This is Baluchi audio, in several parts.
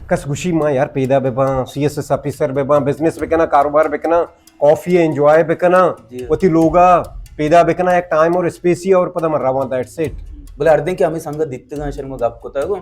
کس گوشی ما یار پیدا بہ باں، سی ایس ایس آفیسر بہ باں، بزنس بکناں، کاروبار بکناں، کافی انجوائے بکناں، جی۔ وتی لوگا پیدا بکناں، یک ٹائم اور اسپیسی اور پدا من رواں، دیٹس اٹ۔ بلے ہر دن کہ ہمیں سنگت دیتگاں، شر ما گپ کتگ،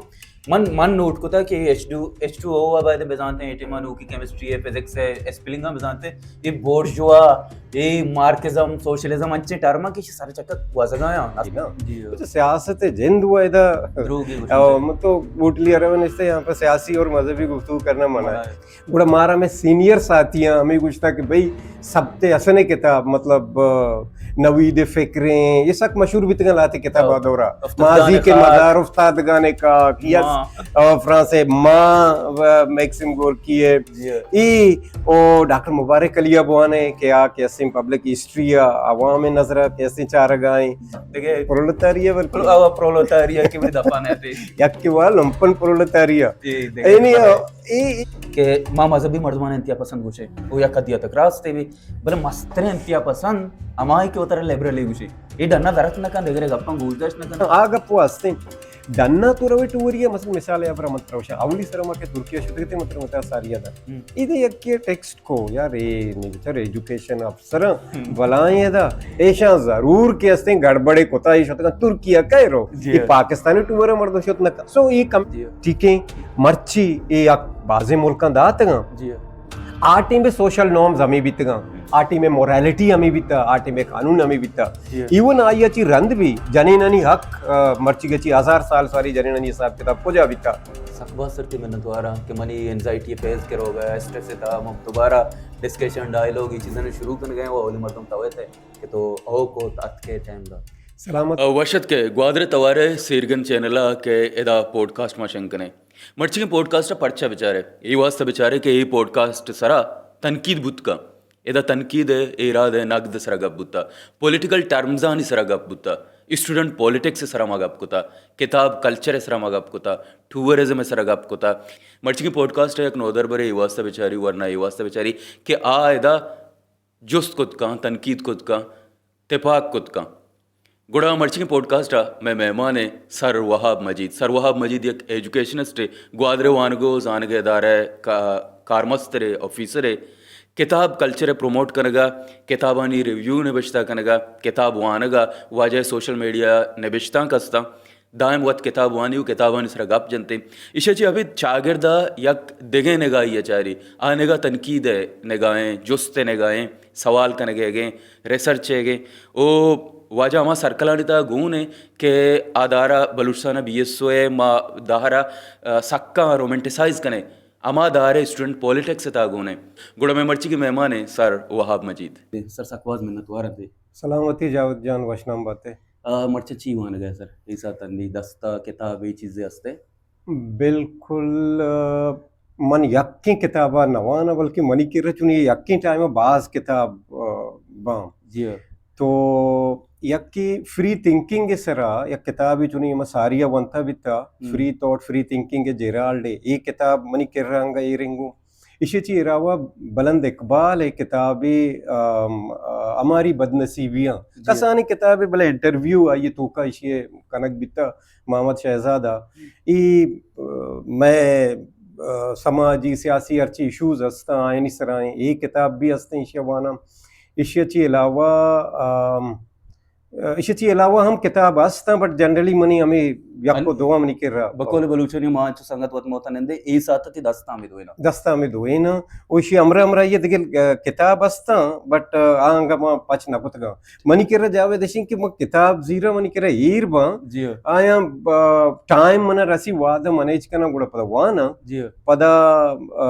من، من نوٹ کتا کہ ایچ ٹو، ایچ ٹو او ءَ باید بزانتے، اے ٹائم ءَ نوکی کیمسٹری ہے، فزکس ہے، اسپلنگ ہم بزانتے، یہ بورژوا، یہ مارکسزم، سوشلزم، انچیں ٹرم کہ سر چکک گوزگا ہیں۔ جی نا۔ جی۔ تو سیاست جند ہوا ادا۔ دروگی گوشی۔ او، من تو بوٹلی عرب نشتے، یہاں پر سیاسی اور مذہبی گفتگو کرنا منع ہے۔ منع ہے۔ گڑا مارا میں سینئر ساتھی ہیں، ہمیں گوشتا کہ بھئی، سبت حسن کتاب، مطلب، آ، نوید فکریں، یہ سک مشہور بیتگاں لہتے کتاب ہاں۔ آ دورا۔ افتادگان ماضی کے خاک۔ مزار، افتادگان خاک، یا، ماں۔ آ، فرانس ہے، ماں، و میکسم گورکی ہے۔ جی۔ ای، او، ڈاکٹر مبارک علی ابوان ہے کہ آ کہ اسیں پبلک ہسٹری آ عوام نظر کہ اسیں چارگائیں۔ دیکھے۔ پرولتاریا بلکہ۔ پرو-، آ، پرولتاریا کی بھی دفعہ نہیں تھی۔ یک کہ وا لمپن پرولتاریا۔ جی، دیکھے۔ اینی، آ، اے کہ ما مذہبی مردمان انتہا پسند گوشے، او یک حدی تک راستے بھی، بلے مستریں انتہا پسند ہمائی کہ وتر لبرل گوشے۔ اے ڈنا درک نہ کن، دگرے گپاں گوش داشت نہ کن۔ آ گپ وہ ہستیں۔ ڈنا تو روے ٹوری ہے، مثلا مثال یا پر مت روشا۔ اولی سر ما کہ ترکیہ شدگتے مت مت ساریا دا۔ ہم۔ اے دے یک کہ ٹیکسٹ کو یار، اے نی بچار ایجوکیشن افسر ہم۔ بلائیں ادا، ایشاں ضرور کہ استیں گڑبڑے کتا، ایش شتگاں ترکیہ کئے رو، جی۔ اے پاکستانی ٹور مردم شت نہ کن۔ سو اے کم، جی۔ ٹھیک ہے، مرچی اے یک بازیں ملکاں داتگاں۔ جی۔ آ ٹیم بے سوشل نارمز ہمیں بیتگاں، آ ٹیم بے مورالیٹی ہمیں بیتا، آ ٹیم بے قانون ہمیں بیتا۔ جی۔ ایون آئی اچی رند بھی جنینانی حق، آ، مرچی گچی ہزار سال ساری جنینانی حساب کتاب کجا بیتا۔ سک باز سر تئی منتوار آں کہ منی اینگزائٹی فیس کروگا، اسٹریس تھا، من دوبارہ ڈسکشن، ڈائیلاگ، یہ چیزاں شروع کن گئے، وہ اولی مردم توے تھے کہ تو او کو اتکے ٹائم دا۔ سلامت۔ آ، وش اتکے گوادر توارے سیرگن چینل ءَ کہ ادا پوڈکاسٹ ما شنگ کنے۔ مرچی پوڈکاسٹ ءَ پرچا بچارے؟ اے واسطہ بچارے کہ اے پوڈکاسٹ سرا تنقید بوت کا۔ ادا تنقید ءِ، ایراد ءِ، نقد ءِ سرا گپ بوتا، پولیٹیکل ٹرمزانی سرا گپ بوتا، اسٹوڈنٹ پولیٹکس ءِ سرا ما گپ کتا، کتاب کلچر ءِ سرا ما گپ کتا، ٹورازم ءِ سرا گپ کتا۔ مرچی پوڈکاسٹ ءَ یک نودربرے اے واسطہ بچاری، ورنا اے واسطہ بچاری کہ آ ادا جست کت کن، تنقید کت کن، تپاک کت کن۔ گڑا مرچی پوڈکاسٹ ءَ مئے مہمان ایں سر وہاب مجید۔ سر وہاب مجید یک ایجوکیشنسٹ اے، گوادر ءِ وانگ ءُ زانگ ءِ ادارہ ءِ کا-، کارمسترے، آفیسرے۔ کتاب کلچر ءِ پروموٹ کنگ ءَ، کتابانی ریویو نبشتہ کنگ ءَ، کتاب وانگ ءَ، واجہ سوشل میڈیا نبشتانک استاں، دائم وت کتاب وانی ءُ کتابانی سرا گپ جنت۔ ایشی ءَ چہ ابید چاگرد ءَ یک دگہ نگاہی ءَ چاری، آ نگاہ تنقید ءِ نگاہیں، جست ءِ نگاہیں، سوال کنگ ءِ گیں، ریسرچ ءِ گیں۔ او واجہ ہما سرکلانی تہا گون ایں کہ آ دار ءَ بلوچستان ءِ بی ایس او ءِ ما دار ءَ، آ، سکاں رومانٹیسائز کنیں، ہما دار ءِ اسٹوڈنٹ پولیٹکس ءِ تہا گون ایں۔ گڑا مئے مرچی کہ مہمان ایں سر وہاب مجید۔ سر سک باز منتوار ایں۔ سلامتی جاوید جان، وشنام باتے۔ آ، مرچی چی وانگ ءَ سر؟ اے ساعت انی دست ءَ کتاب اے چیزے ہستے؟ بالکل، آ، من یکیں کتاب ءَ نہ واناں، بلکہ منی کرا چونی یکیں ٹائم ءَ باز کتاب، آ، باں۔ جی ہاں۔ تو یکے فری تھنکنگ ءِ سرا یک کتابے چونی من ساری ءَ ونتا بیتا، ہم۔ فری تھاٹ، فری تھنکنگ ءِ جیرالڈ ءِ۔ اے کتاب منی کرا انگا ایر انگو۔ ایشی چی علاوہ بلند اقبال ءِ کتابے، آم، آ، ہماری بدنصیبیاں۔ جی۔ کسانیں کتابے، بلے انٹرویو آئی توکا ایشی کنگ بیتا محمد شہزاد ءَ۔ اے، آ، مئے، آ، سماجی، سیاسی ہرچی ایشوز ہستاں، آیانی سرا ایں۔ اے کتاب بھی ہستیں، ایشی واناں۔ ایشی چی علاوہ، آم، ایشی چی علاوہ ہم کتاب ہستاں، بٹ جنرلی منی ہمیں یک و دو منی کرا۔ بقول بلوچانی ما انچو سنگت وت موت نندے، اے ساعت تی دستا ہمیں دوئینا۔ دستا ہمیں دوئینا۔ و ایشی ہمراہ ہمراہ یہ دگہ، آ، کتاب ہستاں، بٹ، آ، آنگا ما پچ نہ کتگاں۔ منی کرا جاوید اشیں کہ من کتاب زیرا منی کرا ایر باں۔ جی۔ آیاں، آ، ٹائم منا رسی وعدہ منیج کناں گڑا پدا واناں۔ جی۔ پدا، آ،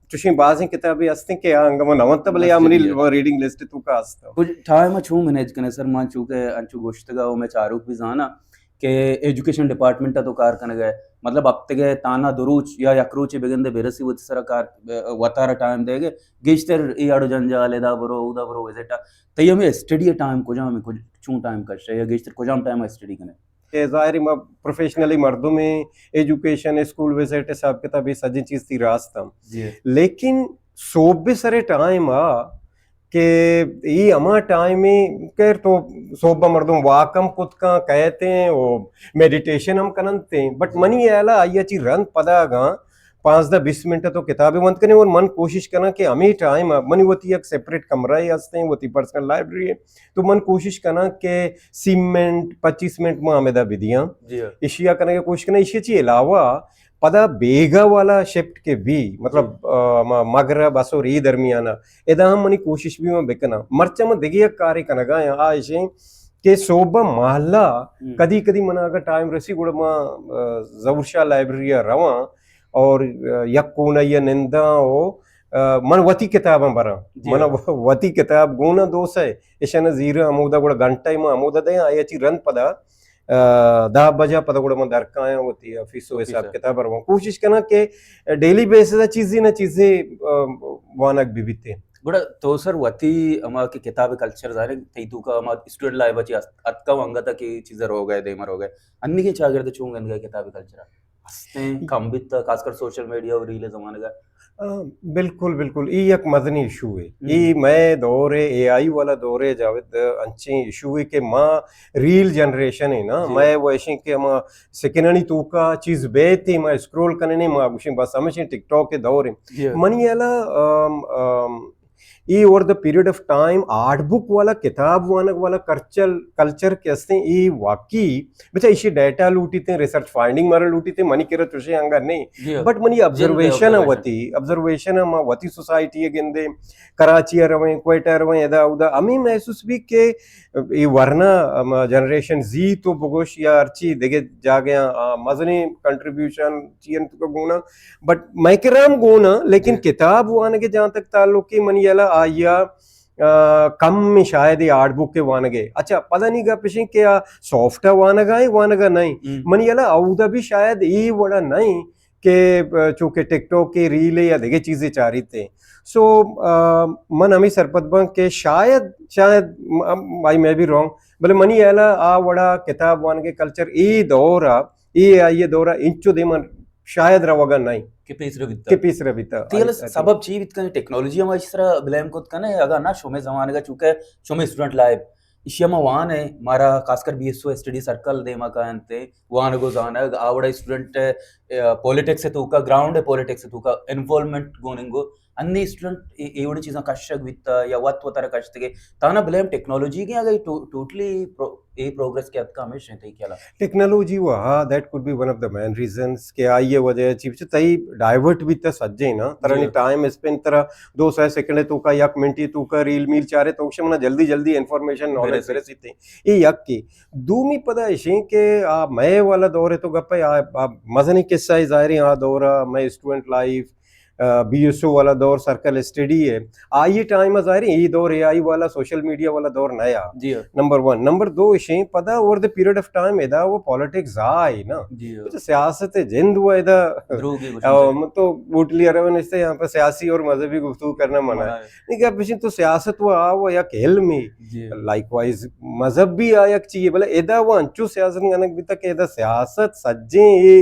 چوشیں بازیں کتابے ہستیں کہ آ انگا من نہ ونت، بلے آ منی ریڈنگ لسٹ توکا ہست۔ کچھ ٹائم چون مینیج کنے سر؟ من چونکہ انچو گوشتگا و میں چاروک بھی زانا کہ ایجوکیشن ڈپارٹمنٹ تو کار کنگا، مطلب ہفتگے تانا دو روچ یا یک روچے بگندے برسی وتی سرا کار، وتارا ٹائم دے گے، گیشتر ای اڑو جنجال، ادا برو، اودا برو، وزٹ۔ تئی ہمیں اسٹڈی ٹائم کجام، ہمیں کج-، چون ٹائم کشے یا گیشتر کجام ٹائم اسٹڈی کنے؟ کہ ظاہر ہے ما پروفیشنلی مردم ہیں، ایجوکیشن، اسکول وزٹ، حساب کتاب، یہ سجیں چیز تھی راست ہم۔ جی۔ لیکن صوب سرے ٹائم آ کہ یہ ہما ٹائم ہے، خیر تو صوب مردم واک ہم کت کن کہتے ہیں، وہ میڈیٹیشن ہم کننتے ہیں، بٹ جی۔ منی اعلیٰ آئی چی رند پدا گاں پانزدہ بیست منٹ تو کتابے ونت کنے، اور من کوشش کناں کہ ہمے ٹائم منی وتی یک سیپریٹ کمرہ ئے ہستیں، وتی پرسنل لائبریری ئے، تو من کوشش کناں کہ سی منٹ، پچیس منٹ ما ہمیدا بدیاں۔ جی ہاں۔ اشیا کنگ ءِ کوشش کناں۔ اشی چی علاوہ پدا بیگاہ والا شفٹ کہ بی، مطلب، جی۔ آ، ما-، مغرب، عصر، ای درمیانا، ادا ہم منی کوشش بی من بکناں۔ مرچاں من دگہ یک کارے کنگا آں، آ اشیں کہ صوبہ ماہلا ہم۔ کدی کدی منا اگر ٹائم رسی، گڑا ما، آ، ظہور شاہ لائبریری ءَ رواں اور، آ، یک کونا یا ننداں او، آ، من وتی کتاباں براں۔ جی۔ من وتی کتاب گونا دو سے، اشانا زیراں ہمودا، گڑا گھنٹہ ما ہمودا دیاں، آیا چی رند پدا آ، دہ بجا پدا گڑا من درکایاں وتی آفیس و آفیس حساب ءَ۔ کتاب ءَ رواں۔ کوشش کناں کہ ڈیلی بیسس ءَ چیزے نہ چیزے، آ، وانگ بہ بیت۔ گڑا تو سر وتی ہما کہ کتاب کلچر ظاہر ہے تئی توکا ہما اسٹوڈنٹ لائف ءَ چی اتکا و انگت کہ چیز روگ ءَ دیما روگ ءَ۔ انیگیں چاگرد چون گندگ ءَ کتاب کلچر ءَ؟ ہستیں کم بیت، خاص کر سوشل میڈیا و ریل زمانگ ءَ۔ آ، بالکل، بالکل۔ اے یک مزنیں ایشو ہے۔ ہم۔ اے مئے دور ہے، اے آئی والا دور ہے، جاوید، انچیں ایشو ہے کہ ما ریل جنریشن ہے نا، جی۔ مئے وہ ایشیں کہ ہما سیکنڈانی توکا چیز بیت، ما اسکرول کننے، ما گوشیں بس ہمیشیں ٹک ٹاک کے دور ہیں۔ جی۔ منی الا، um, um, a over the period of time art book والا کتاب وانگ والا کلچر، کلچر کہ ہستیں، اے واقعی بچا ایشی ڈیٹا لوٹیت، ریسرچ فائنڈنگ مارا لوٹیت، منی کرا چوشیں انگا نہیں۔ جی ہاں۔ بٹ منی جن آبزرویشن ہے آبزرویشن۔ وتی، آبزرویشن ہے ما وتی سوسائٹی ءَ گندے، کراچی ءَ رویں، کوئٹہ ءَ رویں، ادا اودا ہمیں محسوس بی کہ اے ورنا ہما جنریشن زی تو بگوش یا ہرچی دگہ جاگہ آ، مزنیں کنٹریبیوشن چی انت کو گونا، بٹ مئے کرا ہم گونا، لیکن جی۔ کتاب وانگ ءِ جہاں تک تعلق ہے منی الا آیا آ، کم شاید اے آرٹ بک ءِ وانگ ءَ۔ اچھا، پدا نی گپ اشیں کہ آ سافٹ ءَ وانگ ءَ ایں، وانگ ءَ نہ ایں۔ ہم۔ منی الا اودا بھی شاید اے وڑا نہ ایں کہ، آ، چونکہ ٹک ٹاک ءِ ریل ءَ یا دگہ چیزے چاریت ایں۔ سو، آ، من ہمیں سرپد باں کہ شاید، شاید، م-، I may be wrong، بلے منی الا آ وڑا کتاب وانگ ءِ کلچر اے دور ءَ، اے آئی ءِ دور ءَ انچو دیما شاید روگا نہ ایں۔ کہ پیسر بیتا۔ کہ پیسر بیتا۔ تئی الا آئی، آئی سبب چی بیت کنے؟ ٹیکنالوجی ہم ایشی سرا بلیم کت کنے؟ اگاں نہ شمے زمانگا چونکہ شمے اسٹوڈنٹ لائف، ایشی ہم وان ہے، مارا خاص کر B S O study circle دیما کاینت، وانگ و زانگ، آ وڑا اسٹوڈنٹ، آ، پولیٹکس توکا، گراؤنڈ پولیٹکس توکا انوالومنٹ گون انگو، انی اسٹوڈنٹ اے، اے وڑی چیزاں کشگ بیتا یا وت وتارا کشتگے، تانا بلیم ٹیکنالوجی کے اگاں ٹو-، ٹوٹلی پرو-، اے پروگریس کہ اتکا ہمیش ہیں تئی خیالا؟ ٹیکنالوجی وہ، ہاں، that could be one of the main reasons کہ آئی ءِ وجہ چی بچ تئی ڈائیورٹ بیتا سجے نا، ترا جی۔ نی ٹائم اسپینڈ ترا دو سئے سیکنڈ توکا، یک منٹ توکا ریل میل چارے تو شمنا جلدی جلدی انفارمیشن نالج برسی۔ برسیتے۔ اے یک کی۔ دومی پدا اشیں کہ آ مئے والا دور تو گپ ہے، آ، آ مزنی قصہ ہے ظاہر ہے، آ دور مئے اسٹوڈنٹ لائف، آ، بی ایس او والا دور سرکل اسٹڈی ہے۔ آئی ٹائم ظاہر ہے، اے دور اے آئی والا سوشل میڈیا والا دور نیا۔ جی ہاں۔ Number one. نمبر دو اشیں، پدا over the period of time ادا وہ پالیٹکس آئی نا۔ جی ہاں۔ تو سیاست جند وہ ادا۔ دروگی گوشن او، چاہیے۔ من تو بوٹلی عرب نشتے، یہاں پر سیاسی اور مذہبی گفتگو کرنا منع ہے۔ منع ہے۔ نہیں کہ بشین تو سیاست وہ آ وہ یک علم ہے۔ جی۔ لائک وائز مذہب بھی آ یک چیئے، بلے ادا وہ انچو سیاست گنک بیتا کہ ادا سیاست سجیں اے،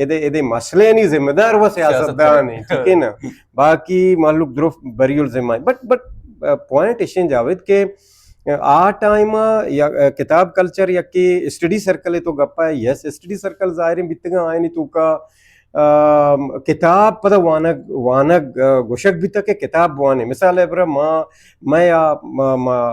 ادے، ادے مسئلے نی ذمہ دار وہ سیاست سیاست دان کرے۔ ہیں، ٹھیک ہے نا؟ باقی مخلوق درو بری الذمہ ہے۔ بٹ، بٹ، آ، پوائنٹ اشیں جاوید کہ آ ٹائم یا، آ، کتاب کلچر یا کہ اسٹڈی سرکل تو گپا ہے، یس، اسٹڈی سرکل ظاہر ہیں بیتگاں آئینی توکا، آ، کتاب پدا وانگ، وانگ، آ، گوشگ بیتا کہ کتاب وانے۔ مثال ہے برا ما، میں آ، ما، ما،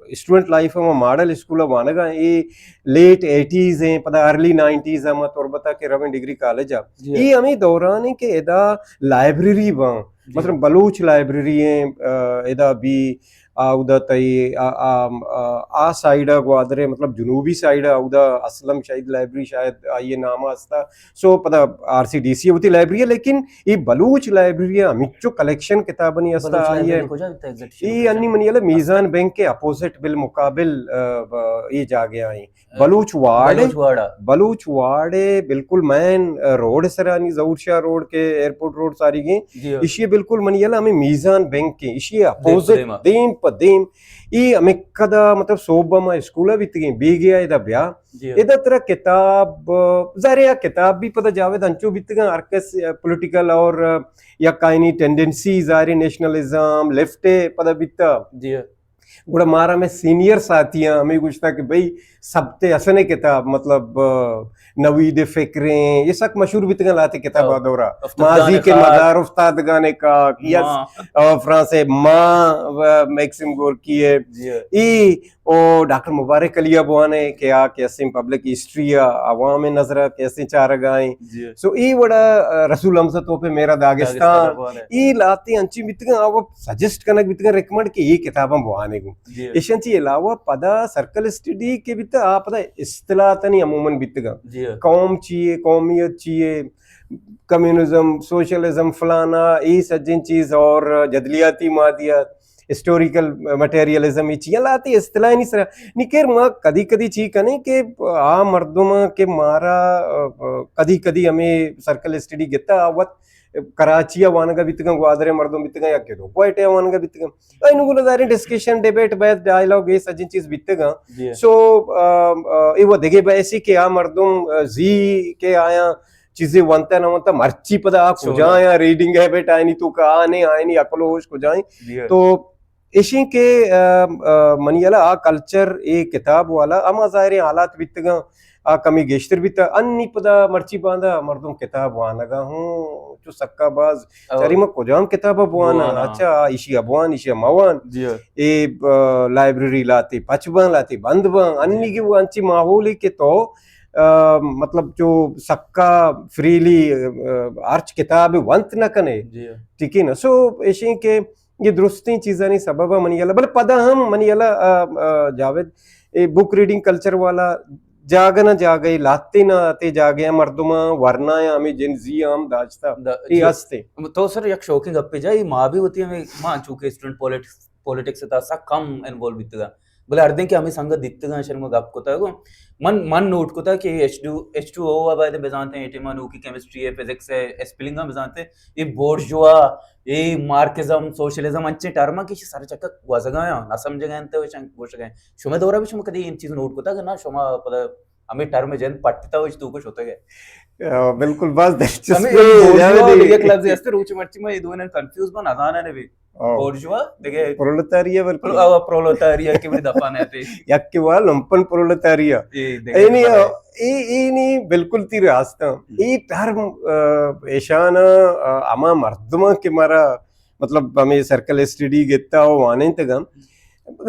اسٹوڈنٹ لائف ءَ ما ماڈل اسکول ءَ وانگ ءَ ایں، اے لیٹ ایٹیز ہیں، پدا ارلی نائنٹیز ءَ ما تربت ءَ کہ رویں ڈگری کالج ءَ۔ جی۔ اے ہمیں دوران ہیں کہ ادا لائبریری باں، جی۔ مثلاً بلوچ لائبریری ہیں، آ، ادا بھی آ، اودا تئی، آ، آ، آ، آ سائیڈ ءَ گوادر ءِ، مطلب جنوبی سائیڈ ءَ اودا اسلم شہید لائبریری شاید آئی نام ءَ ہستا۔ سو پدا آر سی ڈی سی وتی لائبریری ہے، لیکن اے بلوچ لائبریری ءَ ہمینچو کلیکشن کتابانی ہستا بلوچ آئی لائبریری ہے۔ کجا بیتا ایگزیکٹ؟ اے انی منی الا میزان بینک کے اپوزٹ بالمقابل، آ، ب-، اے جاگہ آئی۔ آ، بلوچ واڑ۔ بلوچ واڑ۔ بلوچ واڑ ہے، بالکل مین، آ، روڈ سرانی، ظہور شاہ روڈ کے ایئرپورٹ روڈ ساری گیں۔ جی ہاں۔ اشی بالکل منی الا ہمیں میزان بینک کے، اشی دیم پہ اپوزٹ دیم آ۔ دیم پہ دیم۔ اے ہمیں کدا مطلب صوبہ ما اسکول بیتگیں، بیگیا ادا بیا۔ جی۔ ادا ترا کتاب، ظاہر ہے، کتاب بھی پتہ جاوید انچو بیتگاں، ہر کس پولیٹیکل اور یک آئینی ٹینڈنسی، ظاہر ہے، نیشنلزم، لیفٹ پتہ بیتا۔ جی۔ گڑا مارا میں سینئر ساتھی ہیں، ہمیں گوشتا کہ بھئی، سبت حسن ءِ کتاب، مطلب، آ، نوید فکریں، اے سک مشہور بیتگاں لہتے کتاب آ دورا۔ ماضی کے مزار، افتادگان خاک، یا، آ، فرانس ءِ ماں، آ، میکسم گورکی ءِ۔ اے او ڈاکٹر مبارک علی ءَ بوان ءَ کہ آ کہ استیں پبلک ہسٹری ءَ عوام ءِ نظر ءَ کہ استیں چارگ ءَ ایں۔ سو اے وڑا، آ، رسول حمزہ توپ میرا داغستان، اے لہتے انچیں بیتگاں، آ وت سجیسٹ کنگ بیتگاں، ریکمنڈ کہ اے کتاباں بوانے گوں۔ ایشاں چی علاوہ پدا سرکل اسٹڈی کہ بیتا، آ پدا اصطلاحاتانی عموماً بیتگاں۔ قوم چی اے، قومیت چی اے، کمیونزم، سوشلزم، فلانا، اے سجیں چیز اور جدلیاتی مادیات، ہسٹوریکل مٹیریلزم، اے چیاں لہتے اصطلاحانی سرا۔ نی خیر، ما کدی کدی چی کنیں کہ آ مردماں کہ مارا، آ، کدی کدی ہمیں سرکل اسٹڈی گتا، آ وت کراچی ءَ وانگا بیتگاں، گوادر ءِ مردم بیتگاں یا کہ دو کوئٹہ ءَ وانگا بیتگاں۔ اینو گڑا ظاہر ایں ڈسکشن، ڈیبیٹ، بحث، ڈائیلاگ، اے سجیں چیز بیتگاں۔ سو، آ، آ، اے و دگہ بحثے کہ آ مردم، آ، زی کہ آیاں چیزے ونتا نہ ونتا، مرچی پدا آ کجا آیاں، ریڈنگ ہیبٹ آئینی توکا آ نے، آئینی عقل و ہوش کجا ایں۔ تو ایشیں کہ، آ، آ، منی ہیالا آ کلچر، اے کتاب والا ہما ظاہر ایں حالات بیتگاں، آ کمی گیشتر بیتا۔ انی پدا مرچی باندا مردم کتاب وانگا ہوں، چو سکا باز چاری ما کجام کتاب بوانا؟ اچھا، ایشی ءَ بوان، ایشی ءَ موان۔ اے، آ، لائبریری لہتے پچ باں، لہتے بند باں، انی کہ وہ انچیں ماحولے کہ تو، آ، مطلب چو سکا فریلی، آ، ہرچ کتاب ونت نہ کنے۔ ٹھیک ہے نا؟ سو ایشیں کہ اے درستیں چیزانی سبب ءَ منی ہیالا، بلے پدا ہم منی ہیالا، آ، آ، جاوید، اے بک ریڈنگ کلچر والا جاگہ نہ جاگہ، لہتے نہ لہتے جاگہ ءَ مردماں ورنایاں، ہمیں جن زی ہم داشتہ۔ اے ہستے۔ تو سر یک شوقیں گپے جا، اے ما بھی ہوتی ہمیں، ما چونکہ اسٹوڈنٹ پالیٹکس، پالیٹکس تا سک کم انوالو بیتگا۔ بلے ہردیں کہ ہمیں سنگت دیتگاں، شر ما گپ کتا گو۔ من، من نوٹ کتا کہ ایچ ٹو، ایچ ٹو او ءَ باید بزانتے، اے ٹائم ءَ نوکی کیمسٹری ہے، فزکس ہے، اسپلنگ ءَ بزانتے، اے بورژوا، اے مارکسزم، سوشلزم، انچیں ٹرم کہ سر چکا گوزگا یا نہ سمجھگا انت، گوشگا۔ شما دورا بھی شما کدی این چیز نوٹ کتا کہ نہ شما پدا ہمیں ٹرم جند پٹتا و اچ تو کو شتگے؟ آ، بالکل، باز دلچسپ ہمیں اے بورژوا، یک لفظ است، روچ مرچی ما اے دوئیں کنفیوز بن، نزانہ نبی۔ بورژوا، دگہ پرولتاریا، بلکل۔ پرو-، آ، پرولتاریا کہ بڑی دفعہ نہ تھے۔ یک کہ وا لمپن پرولتاریا۔ اے دگہ اے نی، دفعہ۔ اے، اے نی بالکل تی راست۔ اے ٹرم، آ، ایشان، آ، ہما مردماں کہ مارا، مطلب، ہمیں سرکل اسٹڈی گتا و وانینتگم۔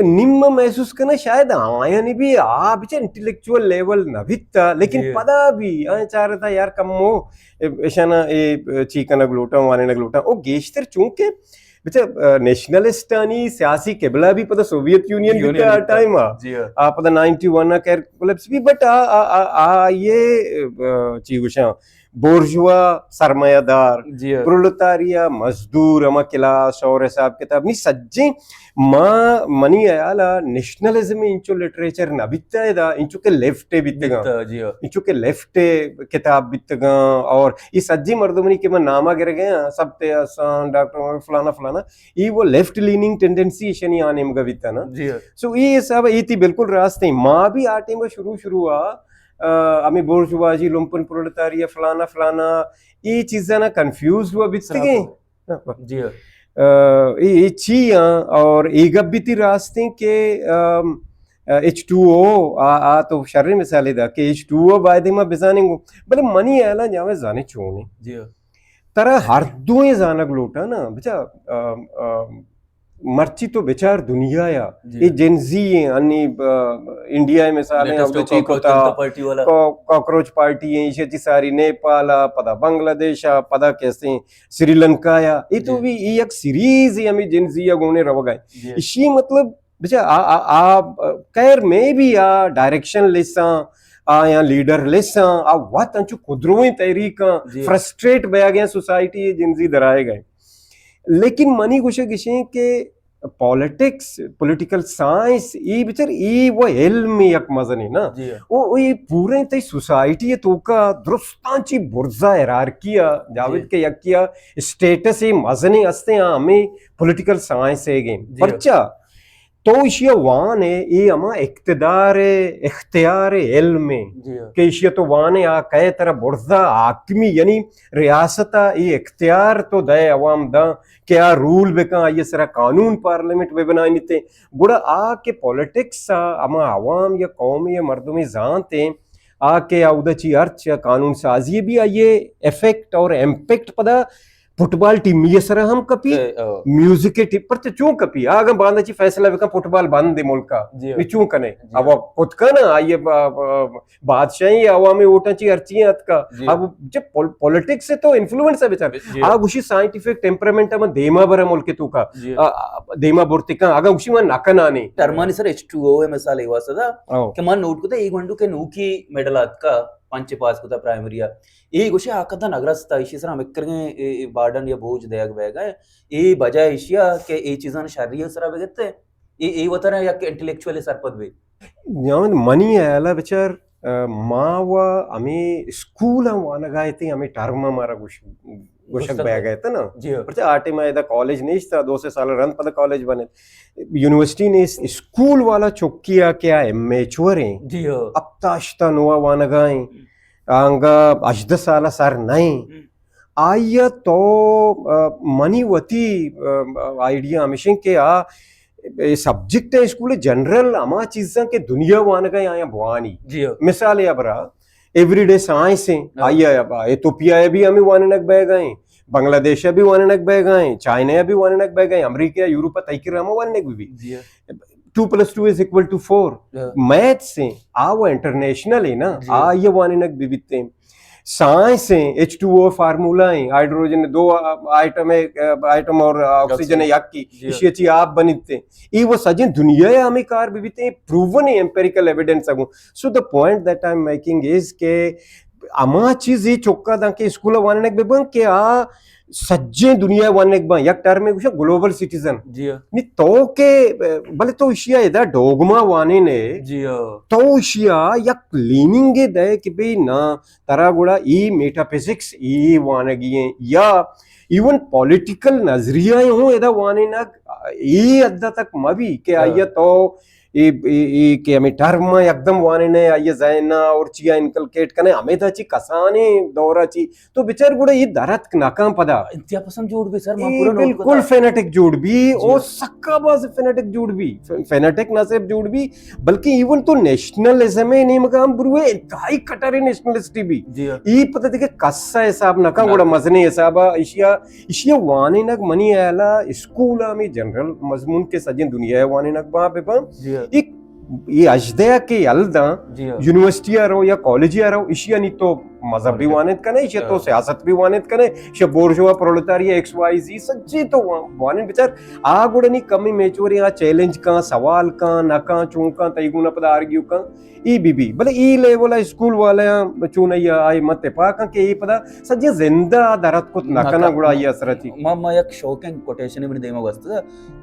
نیم من محسوس کناں شاید آیانی بھی آ بچہ انٹلیکچوئل لیول نہ بیتا، لیکن پدا بھی آیاں چارتا یار کمو ایشانا اے چی کنگ لوٹاں، وانینگ لوٹاں۔ او گیشتر چونکہ بچہ، آ، نیشنلسٹانی سیاسی قبلہ بھی پدا سوویت یونین بیتا آ ٹائم آ۔ آ پدا نائنٹی ون آ خیر کولپس بھی، بٹ آ، آ، آ، آ، یہ، آ، چی گوشاں، بورژوا سرمایہ دار، پرولتاریا مزدور، ہما کلاس اور حساب کتاب نی سجیں ما، منی حیال ء نیشنلزم انچو لٹریچر نہ بیتہ ادا، انچو کہ لیفٹ ء بیتگاں، انچو کہ لیفٹ ء کتاب بیتگاں، اور اے سجیں مردمانی کہ من نام ء گرگ ء آں، سبت حسن، ڈاکٹر عمر، فلانا فلانا، اے وہ لیفٹ لیننگ ٹینڈنسی ایشانی آ نیمگ ء بیتہ نا۔ سو اے حساب ء اے تی بالکل راست ایں۔ ما بھی آ ٹیم ء شروع شروع ء آ، ہمے بورژوازی، لمپن پرولتاریا، فلانا فلانا، اے چیزاں نا کنفیوزڈ و بیتگیں۔ آ، اے، اے چی آں؟ اور اے گپ بھی تی راست ایں کہ، آم، ایچ ٹو او، آ، آ تو شریں مثالے دا کہ ایچ ٹو او باید ما بزانیں گوں۔ بلے منی حیالاں جاوید زانے چون ایں۔ ترا ہر دوئیں زانگ لوٹاں نا، بچا، آم، آم، مرچی تو بچار دنیا یا، اے جنزی ایں، انی، آ، انڈیا ء مثال ایں، ہمدو چی کتا، کاکروچ پارٹی ایں، ایشی چی ساری نیپال ء، پدا بنگلہ دیش ء، پدا کیسے سری لنکا یا، اے تو بھی اے یک سیریز ایں ہمیں جنزی ء گونے روگا ایں۔ ایشی مطلب، بچا، آ، آ، آ، خیر میں بھی آ ڈائریکشن لیساں، آ یا لیڈر لیساں، آ وت انچو کدرویں تحریکاں فرسٹریٹ بیا گئے، سوسائٹی جنزی درائے گئے۔ لیکن منی گوشگ اش ایں کہ پالیٹکس، پولیٹیکل سائنس، اے بچار اے وہ علم یک مزنیں نا۔ او، او اے پوریں تئی سوسائٹی ء توکا درستاں چی برزا ہیرارکی ء جاوید کہ یکی ء اسٹیٹس اے مزنیں ہستیں، آ ہمیں پولیٹیکل سائنس ء گیں۔ پرچا؟ تو ایشی ءَ وان ئے، اے ہما اقتدار ءِ، اختیار ءِ علم ءَ جی ہاں۔ کہ ایشی ءَ تو وان ئے، آ کئے ترا برزا حاکمی، یعنی ریاست ءَ اے اختیار تو دئے عوام داں کہ آ رول بکن، آئی ءِ سرا قانون پارلیمنٹ بہ بنائینیت۔ گڑا آ کہ پولیٹکس ءَ ہما عوام یا قوم یا مردمے زانت ایں، آ کہ اودا چی ہرچ قانون سازی بی، آئی ءِ افیکٹ اور امپیکٹ پدا فٹبال ٹیمی ءِ سرا ہم کپی، اے، او۔ میوزک ٹیم پر تو چون کپی؟ آ اگاں باندا چی فیصلہ بکن فٹبال بند ہے ملک ءَ، جی۔ نی چون کنے؟ جی۔ اب کت کن آئی ءِ با-، با-، بادشاہی عوامی ووٹاں چی ہرچی اتکا۔ جی۔ اب جب پول-، پولیٹکس سے تو انفلوئنس ہے بیچار۔ جی۔ آ گوشی سائنٹیفک ٹیمپرامنٹ ہم دیما برا ملک تو کا۔ جی۔ آ، آ، دیما برتے کن، اگاں گوشی من نہ کنانے۔ ٹرمانی سر ایچ ٹو او ہے مثال ای واسطہ دا او۔ کہ من نوٹ کو تے ای گونڈو کے نوکی میڈل اتکا، پنچ پاس کو تا پرائمری آ۔ اے گوشے آ کداں نگرستا، ایشی سرا ہمکرگیں اے، اے بارڈن یا بوجھ دیگ بیگ ءَ۔ اے بجائے ایشی ءَ کہ اے چیزاں شری ءِ سرا بگتے، اے، اے وترا یک انٹلیکچوئل سرپد بی۔ جان منی ہیال ءَ بچار، آ، ما و ہمے اسکول ءَ وانگ ءَ اتیں، ہمے ٹرم ءَ مارا گوش-، گوشگ گوشتگ بیگ ءَ ات نا۔ جی ہاں۔ پرچہ آ ٹائم ءَ ادا کالج نیست، دو سے سال رند پدا کالج بنے۔ یونیورسٹی نیست، اسکول والا چکی ءَ کہ آ امیچور ایں۔ جی ہاں۔ ہپتاشتا نوا وانگ ءَ ایں۔ آنگا ہژدہ سال ءَ سر نہ ایں۔ ہم۔ آئی ءَ تو، آ، منی وتی، آ، آئیڈیا ہمیش ایں کہ آ، اے سبجیکٹ ءِ اسکول ءَ جنرل ہما چیزاں کہ دنیا وانگ ءَ آیاں بوانی۔ جی ہاں۔ مثال ءَ برا ایوری ڈے سائنس ایں، ہاں۔ آئی ءَ ایتھوپیا ءَ بھی ہمیں وانینگ بیگ ءَ ایں، بنگلہ دیش ءَ بھی وانینگ بیگ ءَ ایں، چائنا ءَ بھی وانینگ بیگ ءَ ایں، امریکہ، یورپ ءَ تئی کرا ہم وانینگ بی بی۔ جی ہاں۔ Two plus two is equal to four. ہاں۔ میتھس ایں، آ وہ انٹرنیشنل ایں نا، جی۔ آ یہ وانینگ بی بیت ایں۔ سائنس ایں، ایچ ٹو او فارمولا ایں، ہائیڈروجن دو آئٹم ہے، آئٹم اور آکسیجن ہے، آکسیجن۔ یک کی، جی۔ ایشی چی آپ بنیت ایں۔ ای وہ سجیں دنیا ءَ ہمیں کار بی بیت ایں، پروون ایں، ایمپیریکل ایویڈنس اگوں۔ So the point that I am making is کہ ہما چیز یہ چکا داں کہ اسکول وانینگ بہ بن کہ آ سجیں دنیا وانینگ بن، یک ٹرم ءَ گوشاں گلوبل سٹیزن۔ جی ہاں۔ نی تو کہ، بلے تو ایشی ءَ ادا ڈوگما وانینے، جی ہاں۔ تو ایشی ءَ یک لیننگ دے کہ بھئی نا، ترا گڑا ای میٹا فزکس ای وانگی ایں یا ایون پولیٹیکل نظریہ ہوں ادا وانینگ ای حد تک مبی کہ ہاں۔ آئی ءَ تو ای، ای، ای کہ ہمیں ٹرم ءَ یکدم وانینے، آئی ءَ ذہن ءَ اور چیا انکلکیٹ کنے، ہمیں دا چی کسانیں دور ءَ چی تو بچار گڑا ای درتک نہ کن پدا۔ انتہا پسند جوڑ بی سر، ما ای پورا نوٹ بالکل کتا۔ فینیٹک جوڑ بی، جی او ہاں۔ سکا باز فینیٹک جوڑ بی، ف-، فینیٹک نہ صرف جوڑ بی، بلکہ ایون تو نیشنلزم ءِ نیمگ ءَ ہم بروے، انتہائی کٹر نیشنلسٹ بی۔ جی ہاں۔ ای پتہ دیگہ کس ءَ حساب نہ کن، نہ۔ گڑا مزنیں حساب ءَ ایشی ءَ، ایشی ءَ وانینگ منی ہیال ءَ اسکول ءَ ہمیں جنرل مضمون کہ سجیں دنیا ءَ وانینگ باں بہ باں۔ جی ہاں۔ ایک یہ اجدہ کہ یل داں، جی ہاں۔ یونیورسٹی ءَ رو یا کالج ءَ رو، ایشی ءَ نی تو مذہب بھی وانت کنے، ایشی ءَ تو ہاں۔ سیاست بھی وانت کنے، ایشی ءَ بورژوا پرولتاریا ایکس وائی زی سجیں تو وانن بچار۔ آ گڑا نی کمی میچوریں آ چیلنج کن، سوال کن، نہ کن، چون کن، تئی گونا پدا آرگیو کن، ای بی بی۔ بلے ای لیول ءَ اسکول والے چون ای آئی مت تپاک کن کہ ای پدا سجیں زندہ درت کت نہ نہ کنا کن۔ گڑا ای اثر چی۔ ما، ما یک شوقیں کوٹیشن منی دیما گوست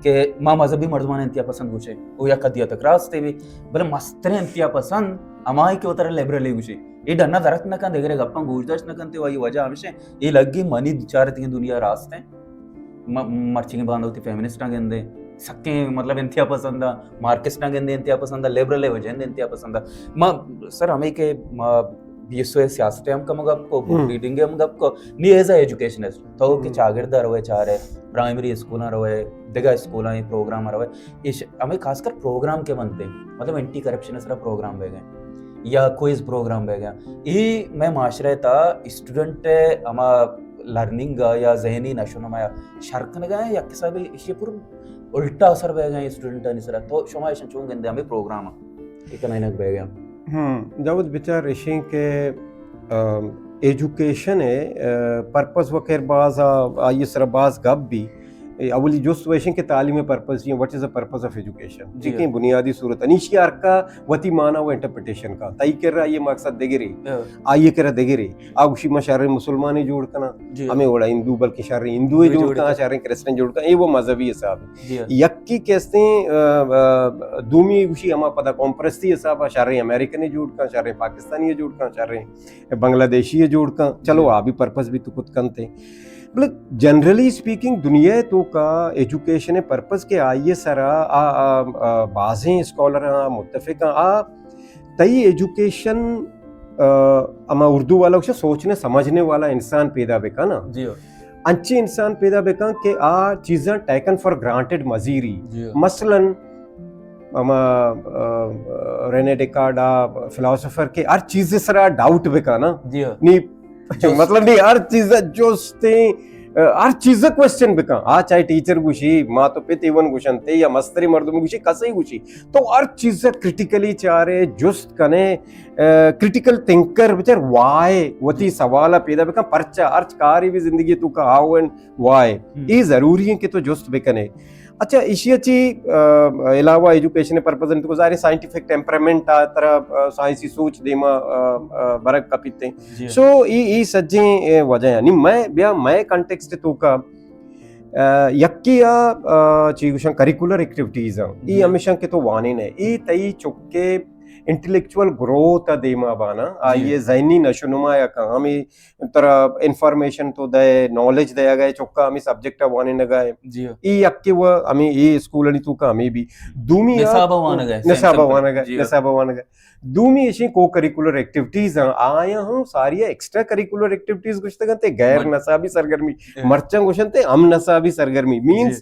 کہ ما مذہبی مردمان انتہا پسند گوشے۔ او یک حدی تک راست بی، بلے مستریں انتہا پسند ہمائی کہ وتر لبرل گوشے۔ اے ڈنا درت نہ کن، دگرے گپاں گوش داشت نہ کنت، و آئی وجہ ہمیش ایں، اے لگی منی چارتگیں دنیا راست ایں۔ م-، مرچیگیں باندا وتی فیمنسٹاں گندیں، سکیں مطلب انتہا پسند آں، مارکسٹاں گندیں انتہا پسند آں، لبرل وجہ ایں انتہا پسند آں۔ ما سر ہمیں کہ ما بی ایس او سیاست ہم کم گپ کو، بک ہم۔ ریڈنگ ہم گپ کو، نی ایز اے ایجوکیشنسٹ، تو کہ ہم۔ چاگرد روے چارے، پرائمری اسکولاں روے، دگہ اسکولاں پروگرام روے، ایش ہمیں خاص کر پروگرام کہ بنتے، مطلب اینٹی کرپشن سرا پروگرام بیگ ایں یا کوئز پروگرام بیگ ایں، ای مئے معاشرہ تا اسٹوڈنٹ ہما لرننگ یا ذہنی نشو نما یا شر کنگا ایں یا کسا بھی ایشی پر الٹا اثر بیگ ایں اسٹوڈنٹانی سرا۔ تو شما ایشاں چون گندے ہمیں پروگرام اکن اینک بیگ ایں؟ ہم، جاوید بچار ایشیں کہ، آ، ایجوکیشن ءِ، آ، پرپز وغیرہ باز آ، آئی سرا باز گپ بی۔ اے اولی جست و ایشیں کہ تعلیم ءِ پرپز چی ایں، what is the purpose of education؟ جی۔ چیکیں بنیادی صورت انیشی ہر کا وتی معنی و انٹرپریٹیشن کا۔ تئی کرا آئی مقصد دگرے، ہاں۔ آئی کرا دگرے۔ آ گوشی ما شریں مسلمانے جوڑ کناں، جی۔ ہمیں وڑا ہندو بلکہ شریں ہندوے ہندوے جوڑ جوڑ کناں، کناں۔ شریں کرسچن جوڑ کناں، اے وہ مذہبی حساب ایں۔ جی۔ یکی کہ استیں، آ، آ، دومی گوشی ہما پدا قوم پرستی حساب ءَ شریں امریکنے جوڑ کناں، شریں پاکستانی جوڑ کناں، شریں بنگلہ دیشی جوڑ کناں۔ چلو، جی۔ آ بھی پرپز بھی تو کت کنتے۔ بلے جنرلی اسپیکنگ، دنیا ءِ توکا ایجوکیشن ءِ پرپز کہ آئی ءِ سرا آ، آ، آ، بازیں اسکالر آں، متفق آں، آ تئی ایجوکیشن، آ، ہما اردو والا گوشے سوچنے سمجھنے والا انسان پیدا بکن نا۔ جی ہو۔ انچیں انسان پیدا بکن کہ آ چیزاں ٹیکن فار گرانٹڈ مزیری۔ جی ہو۔ مثلاً ہما، آ، رینے ڈیکارڈ آ فلاسفر کہ ہر چیز سرا ڈاؤٹ بکن نا۔ جی ہو۔ نی جست۔ مطلب نی ہر چیز جستیں، آ، ہر چیز کوشچن بکن۔ آ چاہے ٹیچر گوشی، مات و پت ایون گوشنتے یا مستری مردم گوشی، کسے گوشی۔ تو ہر چیز کریٹیکلی چارے، جست کنے، آ، کریٹیکل تھنکر بچار، وائے وتی سوال پیدا بکن، پرچا ہرچ کاری بھی زندگی توکا ہاؤ اینڈ وائے۔ ہم۔ اے ضروری ہیں کہ تو جست بکنے۔ اچھا، ایشی ءَ چی، آ، علاوہ ایجوکیشن پرپز انت، تو ظاہر ہے سائنٹیفک ٹیمپرامنٹ آ ترا، آ، سائنسی سوچ دیما، آ، آ، برگ کپیت ہیں۔ جی۔ سو، ای، ای سجیں، اے، وجہ ہیں۔ نی میں، بیا میں کانٹیکسٹ توکا، آ، یکی آ، آ، چی گوشن کریکولر ایکٹیویٹیز ہیں۔ ای جی۔ ہمیشہ کہ تو وانے نے۔ ای تئی چکے انٹلیکچوئل گروتھ آ دیما بانا، آئی جی۔ ذہنی نشو نما یا کامی ترا انفارمیشن تو دئے، نالج دئیگ ءَ، چکا ہمے سبجیکٹ ءَ وانینگ ءَ۔ جی ہاں۔ اے یکے و ہمے اے اسکولانی توکا ہمے بی۔ دومی آ، نصاب ءَ وانگ ءَ، نصاب ءَ سیم سمپل۔ وانگ ءَ، جی ہاں۔ نصاب ءَ وانگ ءَ۔ دومی ایشیں کو کریکولر ایکٹیویٹیز آں، آیاں ہم ساری ایکسٹرا کریکولر ایکٹیویٹیز گوشتگ انت، غیر من- نصابی سرگرمی۔ اے۔ مرچاں گوشنت ہم نصابی سرگرمی، جی۔ Means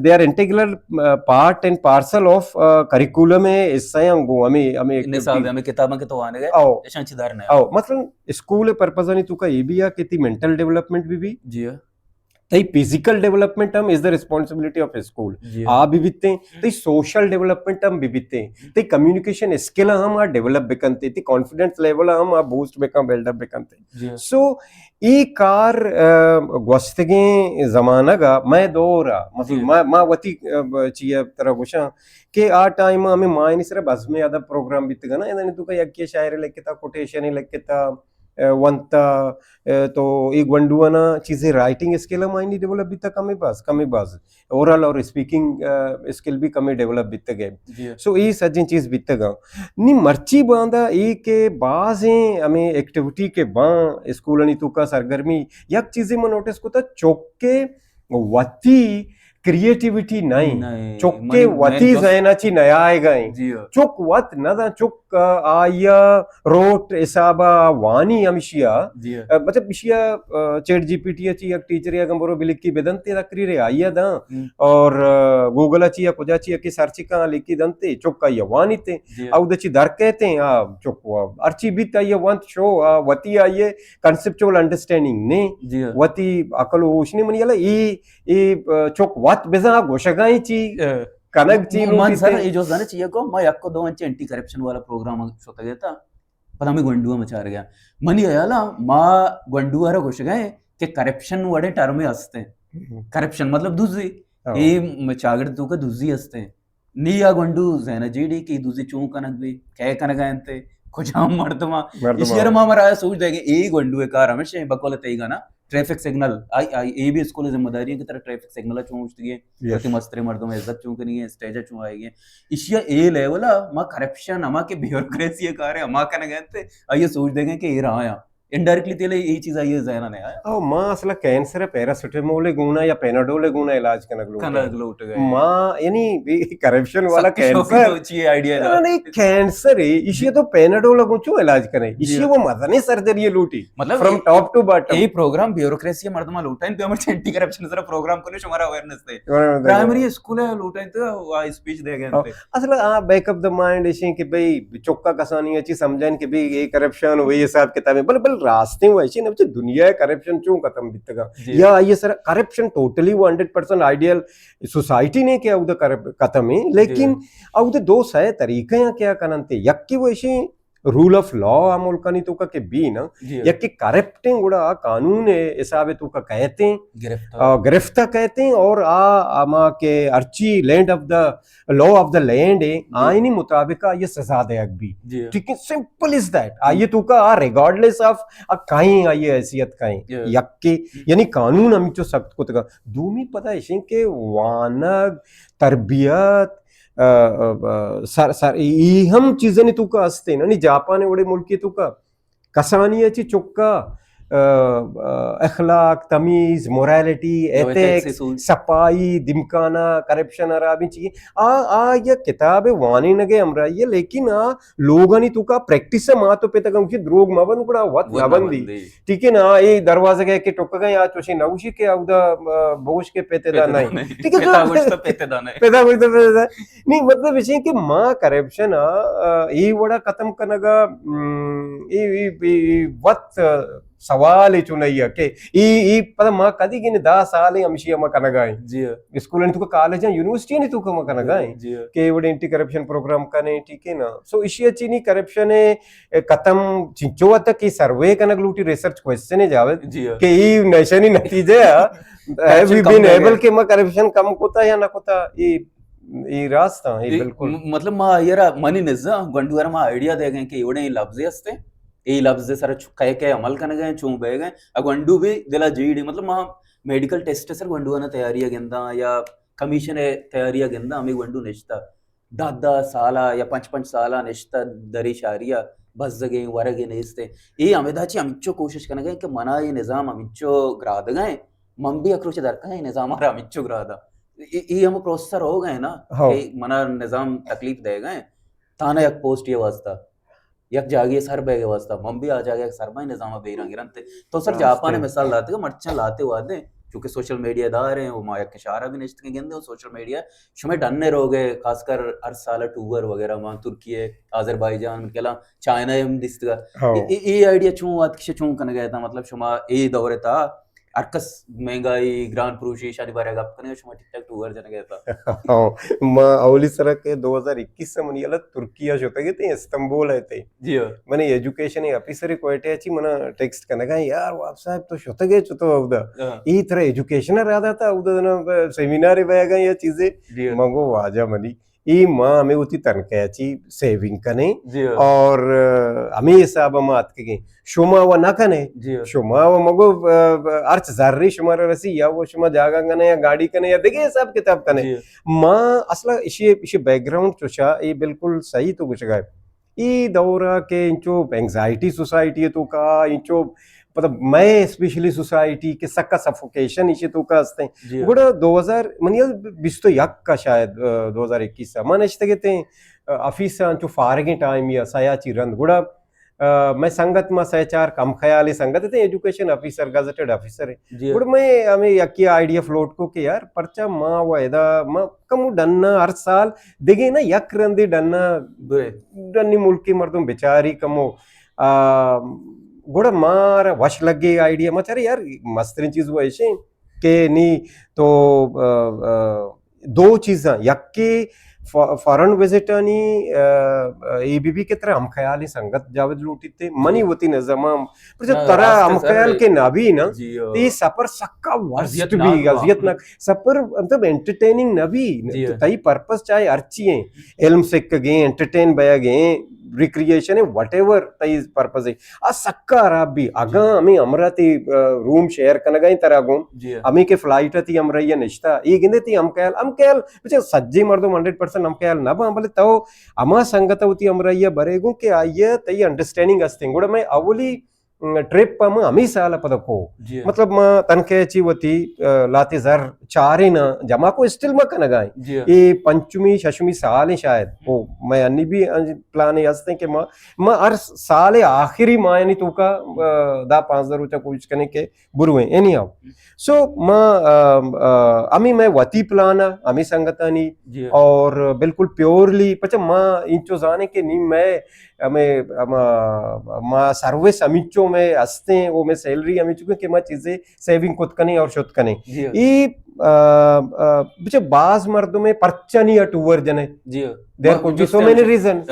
they are integral, uh, part and parcel of، uh, curriculum ءِ حصہ آں گوں ہمے، ہمے نصاب ایکٹیویٹی۔ ہمے کتاباں کہ تو وانگ ءَ، او۔ ایشاں چی دار نہ۔ او، مثلاً اسکول ءِ پرپزانی توکا اے بی آ کہ تئی مینٹل ڈیولپمنٹ بہ بی۔ جی ہاں۔ تئی فزیکل ڈیولپمنٹ ہم is the responsibility of school۔ جی ہاں۔ آ بہ بیتیں، تئی سوشل ڈیولپمنٹ ہم بہ بیتیں، تئی کمیونیکیشن اسکل ہم آ ڈیولپ بکنتے، تئی کانفیڈنس لیول ہم آ بوسٹ بکن، بلڈ اپ بکنتے۔ جی ہاں۔ سو، اے کار، آ، گوستگیں زمانگ ءَ، مئے دور ءَ، مثلاً جی۔ ما، ما وتی، آ، چی ءَ ترا گوشاں کہ آ ٹائم ءَ ہمے ماہینی سرا بزم ادب پروگرام بیتگ نا، یعنی توکا یکے شاعر لکھتا، کوٹیشن لکھتا، آ، ونتا، آ، تو اے گونڈوانا چیزے رائٹنگ اسکل ہم آئینی ڈیولپ بیتا کمے باز، کمے باز۔ اورل اور اسپیکنگ، آ، اسکل بھی کمے ڈیولپ بیتگ ہے۔ جی۔ سو اے سجیں چیز بیتگ آں۔ نی مرچی باندا اے کہ بازیں ہمے ایکٹیویٹی کہ باں اسکولانی توکا سرگرمی، یک چیزے من نوٹس کتا، چکے وتی کریٹیویٹی نہ ایں۔ نہ ایں۔ چکے منی وتی مین جست ذہن ءَ چی نیائگ ءَ ایں۔ جی ہاں۔ چک وت نہ داں، چک، آ، آئی ءَ روٹ حساب ءَ وانی ہمشی ءَ۔ جی ہاں۔ آ، مطلب ایشی ءَ، آ، چیٹ جی پی ٹی ءَ چی یک ٹیچرے اگاں برو بلکی بدنت تقریر ءَ آئی ءَ داں۔ ہم۔ اور، آ، گوگل ءَ چی یا کجا چی یا کہ سرچ کاں لکی دنت، چک آئی ءَ وانیت۔ جی ہاں۔ اود چی در کئیت، آ، چک وا-، ہرچی بیت آئی ءَ وانت شو، آ، وتی آئی ءَ کنسپچوئل انڈرسٹینڈنگ نے، جی ہاں۔ وتی عقل و ہوش نے، منی ہیال ءَ اے، اے، آ، چک وت بزاں گوشگائیں چی، اے۔ کنگ چی من، من لوٹیت۔ سر اے جو زانے چی کو، ما یک و دو انچیں اینٹی کرپشن والا پروگرام شتگ ات، پدا ہمیں گونڈو ہم چار گیا۔ منی ہیال ءَ ما گونڈو ءَ را گوشگائیں کہ کرپشن وڑیں ٹرمے ہستیں۔ ہم۔ کرپشن مطلب دزی۔ ہاں۔ اے م-، چاگڑد توکا دزی ہستیں۔ نی آ گونڈو ذہن ءَ جیڑی کہ دزی چون کنگ بی، کئے کنگ ءَ انت، کجام مردم ءَ۔ مردم ءَ۔ ایشی ءَ را ما مارا سوج دئیگیں، اے گونڈو ءِ کار ہمیش ایں، بقول تئی گانا ٹریفک سگنل، آئی، آئی، اے بھی اسکول ءِ ذمہ داری ایں کہ ترا ٹریفک سگنل ءَ چون اوشتگی ایں، یس۔ وتی مستریں مردم ءِ عزت چون کنگی ایں، اسٹیج ءَ چون آئیگی ایں۔ ایشی ءَ اے لیول ءَ ما کرپشن ہما کہ بیوروکریسی ءِ کار ایں، ہما کنگ ءَ انت، آئی ءَ سوج دئیگیں کہ اے راہ آں۔ انڈائریکٹلی تیلے اے چیز آئی ءِ ذہن ءَ نہ آیا۔ او، ما اصلا کینسر ءَ پیراسیٹامول ءِ گونا یا پیناڈول ءِ گونا علاج کنگ لوٹیں۔ کنگ لوٹگ ءَ۔ ما، یعنی، اے کرپشن والا سک شوقی کینسر۔ تو چی آئیڈیا دا؟ نہ، نہ، اے کینسر ہے، ایشی تو پیناڈول ءَ گوں چوں علاج کرے؟ جی۔ ایشی وہ مزنیں سرجری لوٹی۔ مطلب، from a, top to bottom. اے پروگرام بیوروکریسی ءِ مردماں لوٹائیں، تو ہم اینٹی کرپشن سرا پروگرام کنے، شمارا اویئرنس دے۔ اویئرنس دے۔ پرائمری اسکول ءَ لوٹائیں تو آ اسپیچ دے گئے۔ ہاں۔ اصل آ بیک آف دا مائنڈ ایشیں کہ بھئی چکا کسانی اچی سمجھن کہ بھئی اے کرپشن و اے حساب کتاب ایں، بل، بل راستیں و ایشیں نہ، دنیا ءِ کرپشن چون ختم بیتگا؟ جی۔ یا آئی سر کرپشن ٹوٹلی و ہنڈریڈ پرسینٹ آئیڈیل سوسائٹی نے کہ اودا کرپ-، ختم ایں، لیکن جی۔ اودا دو سئے طریقہ ایں کیا کننتے، یکی و ایشیں رول آف لا آ ملکانی توکا کہ بی نا، جی۔ یکی کرپٹیں گڑا آ قانون ءِ حساب توکا کئیتیں، گرفتہ۔ آ، گرفتہ کئیتیں اور آ، ہما کہ ہرچی land of the, law of the land ایں، جی۔ آئینی مطابق آ یہ سزا دیگ بی۔ جی۔ ٹھیک ہے، سمپل از دیٹ۔ آئی توکا آ ریگارڈلیس آف آ کہیں آئی حیثیت کہیں۔ جی۔ یکی، یعنی قانون ہمچو سخت کتگا۔ دومی پدا ایشیں کہ وانگ، تربیت، آ، آ، آ، سر، سر، ای ہم چیزانی توکا ہستیں، یعنی جاپان وڑے ملکی توکا کسانی ءَ چی چکا اخلاق، تمیز، مورالیٹی، ایتھکس، صفائی، دمکانہ، کرپشن، ہرابیں چیز، آ آ یک کتاب وانینگ ءِ ہمراہی ءَ، لیکن آ لوگانی توکا پریکٹس ءَ مات و پتگاں گوشی دروگ مہ بند، گڑا وت نہ بندی۔ ٹھیک ہے نا؟ اے دروازگ ءَ کہ ٹکگ ءَ آ چوشیں نہ گوشی کہ اودا بوش کے پتدا نہیں۔ ٹھیک ہے، پتا گوشتا پتدا نہیں۔ نہیں، مطلب اش کہ ما کرپشن ءَ اے وڑا ختم کنگا، اے وت سوال چو نہیں ہے کہ اے اے پدا ما کدی گنے دہ سال ہمشی ہم کنگا ہیں۔ اسکول نے تو کالج ہیں، یونیورسٹی نے تو کم کنگا ہیں کہ وڑے اینٹی کرپشن پروگرام کنے، ٹھیک ہے نا؟ سو ایشی چینی کرپشن ختم چنچو تک کہ سروے کنگ لوٹی، ریسرچ کوشچن ہے جاوید کہ اے نشانی نتیجہ ہے، ہیو وی بین ایبل کہ ما کرپشن کم کوتا یا نہ کوتا؟ اے اے راست ہیں، اے بالکل۔ مطلب ما یرا منی نزا گنڈو ما آئیڈیا دے گئے کہ وڑے لفظ ہستے، اے لفظ سر کئے کئے عمل کنگا ہیں، چون بہ گئے۔ ا گنڈو بھی دلا جیڑی، مطلب ما میڈیکل ٹیسٹ سر گنڈو نا تیاری گندا یا کمیشن تیاری گندا، ہمیں گنڈو نشتا دہ دہ سالا یا پنچ پنچ سالا نشتا دری شاریا بزگیں ورگے نیستے۔ اے ہمیں دا چی ہمچو کوشش کنگا ہیں کہ منا یہ نظام ہمچو گرادگا ہیں، من بھی اکروچ درکا ہیں نظام را ہمچو گرادا۔ اے ہم پروسیسر ہو گئے نا کہ منا نظام تکلیف دے گئے، تانا یک پوسٹ یہ واسطہ، یک جاگے سر بے گئے واسطہ، من بھی آ جاگے سر بے نظام بیران گرنتے۔ تو سر جاپان مثال لاتے کہ مرچاں لاتے وادے، چونکہ سوشل میڈیا دار ہیں، وہ ما یک اشارہ بھی نشت کے گندے، سوشل میڈیا شمے ڈن نے روگے، خاص کر ہر سال ٹور وغیرہ ما ترکیہ، آذربائیجان، کلا چائنا ہم دستگا۔ اے آئیڈیا چون وات کشے چون کنگا تھا، مطلب شما اے دور تھا ہر کس مہنگائی، گران پروشی، شانی بارے گپ کنے، شما ٹک ٹاک ٹور جنگا تھا۔ ہاں، ما اولی سرا کہ دو ہزار اکیس سے منی حالت ترکیہ شتگے تھے، استنبول ہے تھے۔ جی ہاں۔ منی ایجوکیشن آفیسر کوئٹہ چی منا ٹیکسٹ کنگا، یار واب صاحب تو شتگے چتو اودا۔ اے ترا ایجوکیشن را داتا اودا نا سیمینار بیا گا یا چیزے۔ جی ہاں۔ مگو واجہ منی اے ما ہمے وتی تنکہ چی سیونگ کنیں۔ جی ہاں۔ اور ہمے حساب ما اتکگیں۔ شما و نہ کنے۔ جی ہاں۔ شما و مگو ہرچ زری شما را رسی یا وہ شما جاگا کنے یا گاڑی کنے یا دگہ حساب کتاب کنے۔ جی ہاں۔ ما اصلا اشی اشی بیک گراؤنڈ چوشا اے بالکل صحیح تو گشگا ہے۔ اے دور کہ انچو اینگزائٹی سوسائٹی تو کا انچو مطلب مئے اسپیشلی سوسائٹی کہ سکا سفوکیشن ایشی تو کا ہستیں۔ جی ہاں۔ گڑا دو ہزار منی بیست و یک کا شاید دو ہزار اکیس من اشتگے تھے آفیس انچو فارغیں ٹائم یا سیا چی رند گڑا مئے سنگت ما سہ چار کم خیالی سنگت تھے، ایجوکیشن آفیسر، گزٹڈ آفیسر ہے۔ جی ہاں۔ گڑا مئے ہمیں یکی آئیڈیا فلوٹ کو کہ یار پرچا ما و ادا ما کمو ڈنا ہر سال دگے نا یک رندے ڈنا ڈنی ملکی مردم بیچاری کمو۔ گڑا مارا وش لگے آئیڈیا، ما چارے یار مسترین چیز وہ ایشیں کہ نی تو دو چیزاں، یکے فارن وزٹانی اے بی بی کہ ترا ہم خیالی سنگت جاوید لوٹیتے، منی وتی نظم ہم پرچا ترا ہم خیال کہ نہ بھی نا، تی سفر سکا ورسٹ بھی، اذیت ناک سفر، مطلب انٹرٹیننگ نہ بھی۔ تئی پرپس چاہے ہرچی ہیں، علم سکگیں، انٹرٹین بیگیں، ریکریشن ہے، وٹ ایور تئی پرپس ہے، آ سکا خراب بھی۔ اگاں ہمیں ہمراہ تی روم شیئر کنگا ہیں ترا گوں، ہمیں کہ فلائٹ تی ہمراہی نشتا، اے گندے تی ہم خیال، ہم خیال بچے سجے مردم ہنڈریڈ پرسنٹ ہم خیال نہ باں، بلے تو ہما سنگت وتی ہمراہی برے گوں کہ آئیے تئی انڈرسٹینڈنگ ہستیں۔ گڑا میں اولی ٹرپ ہم ہمیں سال پدا کو۔ جی۔ مطلب ما تنکہ چی وتی لاتے زر چارے نا جمع کو، اسٹل ما کنگا ہیں۔ جی۔ اے پنچمی ششمی سال ہیں شاید۔ او میں انی بھی پلان ہستیں کہ ما ما ہر سال آخری ماہ یعنی تو کا دہ پانزدہ روچا کوشش کنیں کہ برویں، اینی ہاؤ۔ سو ما ہمیں میں وتی پلان ہے، ہمیں سنگتانی۔ جی۔ اور بالکل پیورلی پچا ما انچو زانے کہ نی میں ہمیں ما سروس ہمینچو میں ہستیں، وہ میں سیلری ہمینچو کہ ما چیزیں سیونگ کت کنیں اور شت کنیں۔ جی۔ ای بچے باز مردم پرچا نی ٹور جنے۔ جی۔ There could be so many reasons۔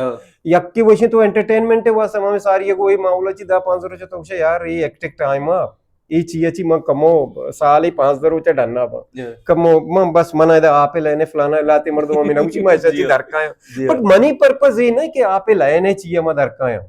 یکی وشیں تو انٹرٹینمنٹ واسطہ ہمیں ساری کو یہ معاملہ چی دہ پانزدہ روچ تو یار یہ ہیکٹک ٹائم ہے۔ اے چی اچی من کمو سال پانزدہ روچ ڈنا با۔ جی۔ کمو من بس من ادا آپ لینے فلانا لاتے مردم ہمیں نہ اچی میں ایسا چی درکایا۔ جی۔ بٹ منی پرپز یہ نہیں کہ آپ لینے چی میں درکایا۔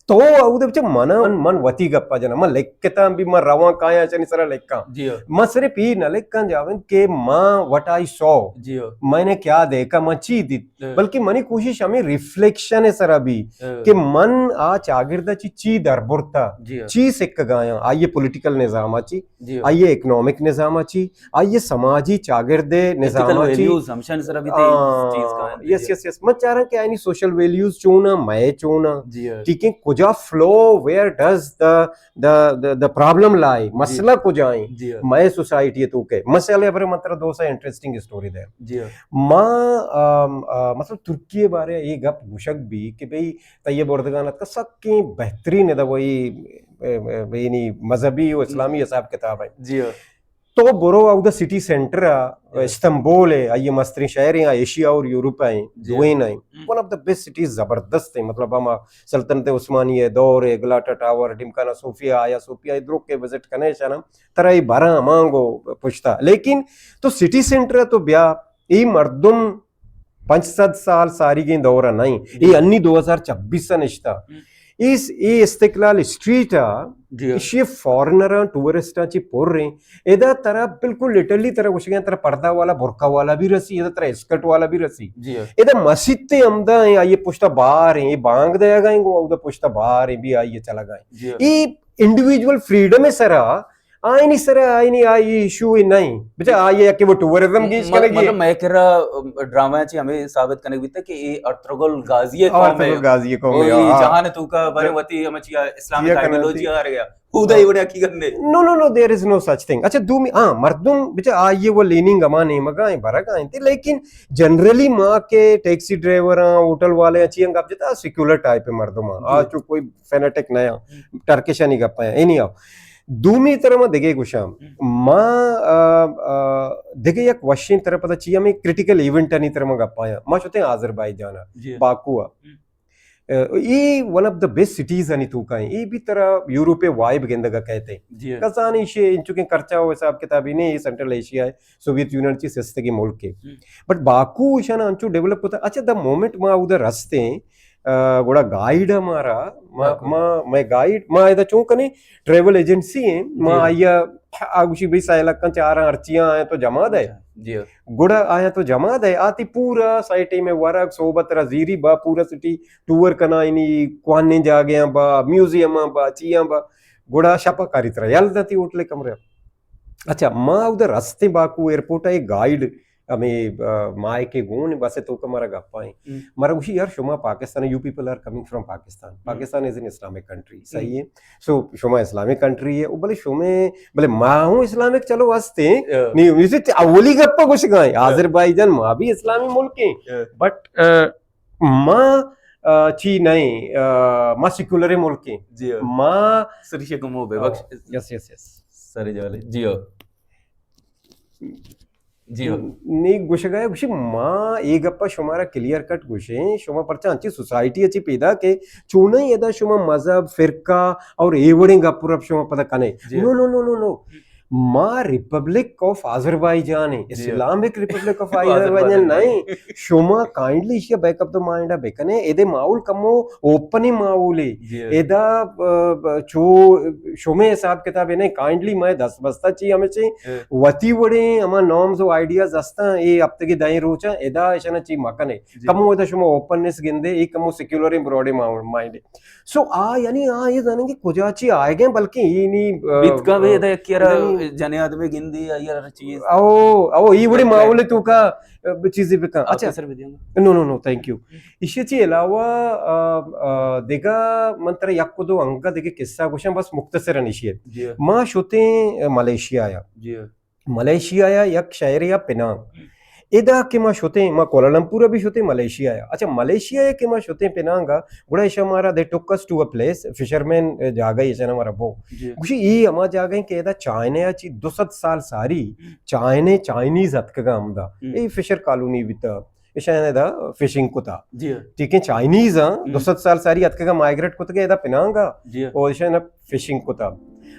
تو اود بچ من من وتی گپا جنا، من لکھتاں بھی، من رواں کایاں چنی سرا لکھاں۔ جی ہاں۔ من صرف یہ نہ لکھاں جاوند کہ من what I saw، جی ہاں۔ میں نے کیا دیکھا، من چی دیت، ہاں۔ بلکہ منی کوشش ہمیں ریفلیکشن ہے سرا بھی، ہاں۔ کہ من آ چاگرد چی چی دربرتا، جی ہاں۔ چی سکھ گایاں، آئیے پولیٹیکل نظام چی، جی ہاں۔ آئیے اکنامک نظام چی، آئیے سماجی چاگرد نظام چی، ویلیوز ہمشان سرا بھی تے چیز کا، یس یس یس، من چاراں کہ آئینی سوشل ویلیوز چونا، میں چونا، جی ہاں۔ ٹھیک ہے، کجا flu, where does the the the problem lie، مسئلہ کجا ہیں؟ جی ہاں۔ میں سوسائٹی تو کے مسئلے پر مطلب دو سا انٹرسٹنگ اسٹوری دے۔ جی ہاں۔ ماں مطلب ترکی بارے یہ گپ گشک بھی کہ بھئی، طیب اردگان اتکا سکیں بہترین ہے وہی، یعنی مذہبی و اسلامی حساب کتاب ہے۔ جی ہاں۔ تو برو اودا سٹی سینٹر ہے، استنبول ہے، آئیے مسترین شہر ہیں، ایشیا اور یورپ ہیں، جی۔ دوئیں ہیں۔ One of the best cities, زبردست ہیں، مطلب ہم سلطنت عثمانیہ دور ہے، گلاٹا ٹاور، ڈمکانا صوفیا، آیا صوفیا، ادرو کے وزٹ کنے شنم، ترا یہ بھرا مانگو پشتا۔ لیکن تو سٹی سینٹر ہے تو بیا، یہ مردم پنچ سد سال ساری گیں دور نہیں، جی۔ یہ انی دو ہزار چھبیس نشتا۔ اس، یہ استقلال اسٹریٹ ہے، جی۔ اسی فارنر ٹورسٹ چی پر رہے۔ ادا ترا بالکل لٹرلی ترا گوشگیں، ترا پردہ والا، برقع والا بھی رسی، ادا ترا اسکرٹ والا بھی رسی۔ جی ہاں۔ ادا مسیت تے ہمدا ہیں، آئیے پشتا بار ہیں، یہ بانگ دیا گئے گو، ادا پشتا بار ہیں بھی آئیے چلا گئے۔ جی ہاں۔ یہ انڈیویجول فریڈم ہے سرا، آئینی سرا، آئینی آئی ایشو ہی نہیں۔ بچا آئیے کہ وہ ٹورزم گیش مطلب کرے گی۔ مطلب میں کرا ڈرامہ چی ہمیں ثابت کرنے بیتا کہ یہ ارطغرل غازی قوم ہے۔ ارطغرل غازی قوم ہے، ہاں۔ جہان تو کا بارے وتی ہم چی اسلامک آئیڈیالوجی آ رہی ہے۔ خدا ہی بڑے حقیقت نے۔ No, no, no, there is no such thing. اچھا، دومی، ہاں، مردم بچا آئیے وہ لیننگ اما نیمگا ہیں، برگا ہیں تے، لیکن جنرلی ماں کے ٹیکسی ڈرائیور ہیں، ہوٹل والے ہیں، چیئنگ آپ جتا سیکولر ٹائپ ہے مردم ہیں۔ آج تو کوئی فینیٹک نہ ہیں، ٹرکش نہیں گپا ہیں، اینی آؤ۔ دومی طرح ما دگے گوشاں، ما، آ، آ، دگے یک وشیں طرح پتہ چی ہمیں کریٹیکل ایونٹ نہیں طرح ما گپا ہیں۔ ما شتے ہیں آذربائیجان، جی۔ Baku. A one of the best cities انی توکا ہیں۔ اے بھی ترا یورپ وائب گندگا کہتے ہیں۔ جی۔ کسان ایشی انچوکیں خرچہ و حساب کتابی نے، اے سینٹرل ایشیا ہے، سوویت یونین چی سستگی ملک ہے۔ ہم۔ بٹ باکو ایشانا انچو ڈیولپ ہوتا۔ اچھا، دا مومنٹ ما ادھر رستے ہیں، آ، گوڑا گائیڈ ہمارا، ما، باکو۔ ما، میں گائیڈ، ما ادا چون کنے ٹریول ایجنسی ہیں، ما جی۔ آیا آ گوشی بھئی سائے لکھاں چاراں ہرچیاں آئیں تو جمع دے۔ جی۔ گڑا آیا تو جمع دے، آتی پورا سائٹی میں ورگ صحبت را زیری با پورا سٹی ٹور کنا، اینی کوانیں جاگہاں با، میوزیم با، چیاں با۔ گڑا شپا کاری ترا یل داتی ہوٹل کمرے۔ اچھا، ما ادھر رستے باکو ایئرپورٹ ہے گائیڈ ہمیں، آ، مائے کے گون بس تو کا مارا گپا ہیں۔ ہم۔ مارا گوشی، یار، شما Pakistan, you people are coming from Pakistan. ہم۔ Pakistan is an Islamic country، ہم۔ صحیح ہے؟ سو، شما اسلامک کنٹری ہے، او بلے شما، بلے ما ہوں اسلامک چلو ہستے ہیں۔ ہاں۔ نہیں، اسے اولی گپا گوشگا ہیں، ہاں۔ آذربائیجان ما بھی اسلامی ملک ہیں، ہاں۔ بٹ، آ، ما، آ، چی نہیں، آ، ما سیکولر ملک ہیں۔ جی ہاں۔ ما سری شکم ہو بے بخش۔ یس، یس، یس۔ سری جوالے۔ جی ہاں۔ جی ہاں۔ نی گوشگا ہے، گوشی ما اے گپا شمارا کلیئر کٹ گوشیں، شما پرچا انچی سوسائٹی اچی پیدا کہ چونائی ادا شما مذہب، فرقہ اور اے وڑیں گپ رپ شما پدا کنے۔ جی۔ نو، نو، نو، نو، نو۔ ما ریپبلک آف آذربائیجان ہیں، جی۔ اسلامک ریپبلک آف آذربائیجان آذربائیجان نہیں۔ شما کائنڈلی ایشی بیک اپ دا مائنڈ بکنے، ادے ماحول کمو اوپن ماحول ہے۔ جی۔ ادا، آ، چو شمے حساب کتاب ہے نہیں، کائنڈلی میں دست بستہ چی ہمیں چی ہاں۔ وتی وڑیں ہما نارمز و آئیڈیاز ہستاں، اے ہفتگی دائیں روچاں ادا اشانا چی مکنے۔ جی۔ کمو ادا شما اوپننس گندے، اے کمو سیکولر ہیں، براڈ مائنڈ۔ سو آ، یعنی آ یہ زانیں کہ کجا چی آئے گئے، بلکہ یہ نہیں، آ، بیت کا بھی ادا یک یارا نہیں۔ جنے آدمی گندی یا یار چیز۔ او، او، یہ بڑی ماحول تو کا، آ، چیزیں بکا۔ اچھا۔ آفیسر بھی دیاں گا۔ نو، نو، نو، تھینک یو۔ ایشی چی علاوہ، آ، آ، دگہ من ترا یک دو انگا دگہ قصہ گوشاں، بس مختصراً ایشی ہے۔ جی۔ ما شتیں، آ، ملائیشیا آیا۔ جی۔ ملائیشیا آیا یک شہر یا پنانگ۔ ادا کہ ما شتیں، ما کوالالمپور بھی شتیں، ملائیشیا آیا۔ اچھا، ملائیشیا ہے کہ ما شتیں پنانگا، گڑا ایشا مارا they took us to a place، fishermen جاگہ ایشا مارا بو۔ جی۔ گوشی، ای ہما جاگہ ہیں کہ ادا چائنا چی دو سد سال ساری، چائنا، چائنیز اتکگا ہمدا۔ ہم۔ اے فشر کالونی بیتا۔ ایشاں ادا فشنگ کتا۔ جی۔ ٹھیک ہے، چائنیز ہاں، ہم۔ دو سد سال ساری اتکگا مائگریٹ کتگے ادا پنانگا۔ جی۔ اور ایشاں ادا فشنگ کتا۔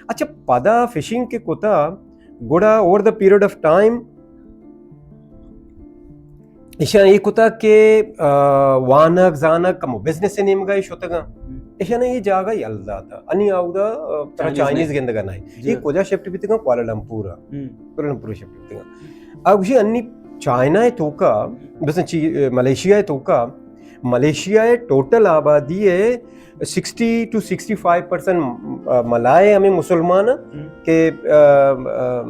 اچھا، پدا فشنگ کے کتا، گڑا over the period of time ایشاں اے کتا کہ، آ، وانگ زانگ کمو بزنس نیمگا شتگا۔ ہم۔ ایشاں اے جاگہ یل داتا۔ انی آودا، آ، ترا چائنیز چائنیز نے۔ گندگا نہ۔ جی۔ اے کجا شفٹ بیتگاں؟ کوالالمپور ءَ۔ ہم۔ کوالالمپور ءَ شفٹ بیتگاں۔ آ گوشی انی چائنا ءِ توکا، بس چی، ملیشیا ءِ توکا، ملیشیا ءِ ٹوٹل آبادی ءِ sixty two sixty five percent ملائے ہمیں مسلمان ہیں ہم۔ کہ، آ، آ،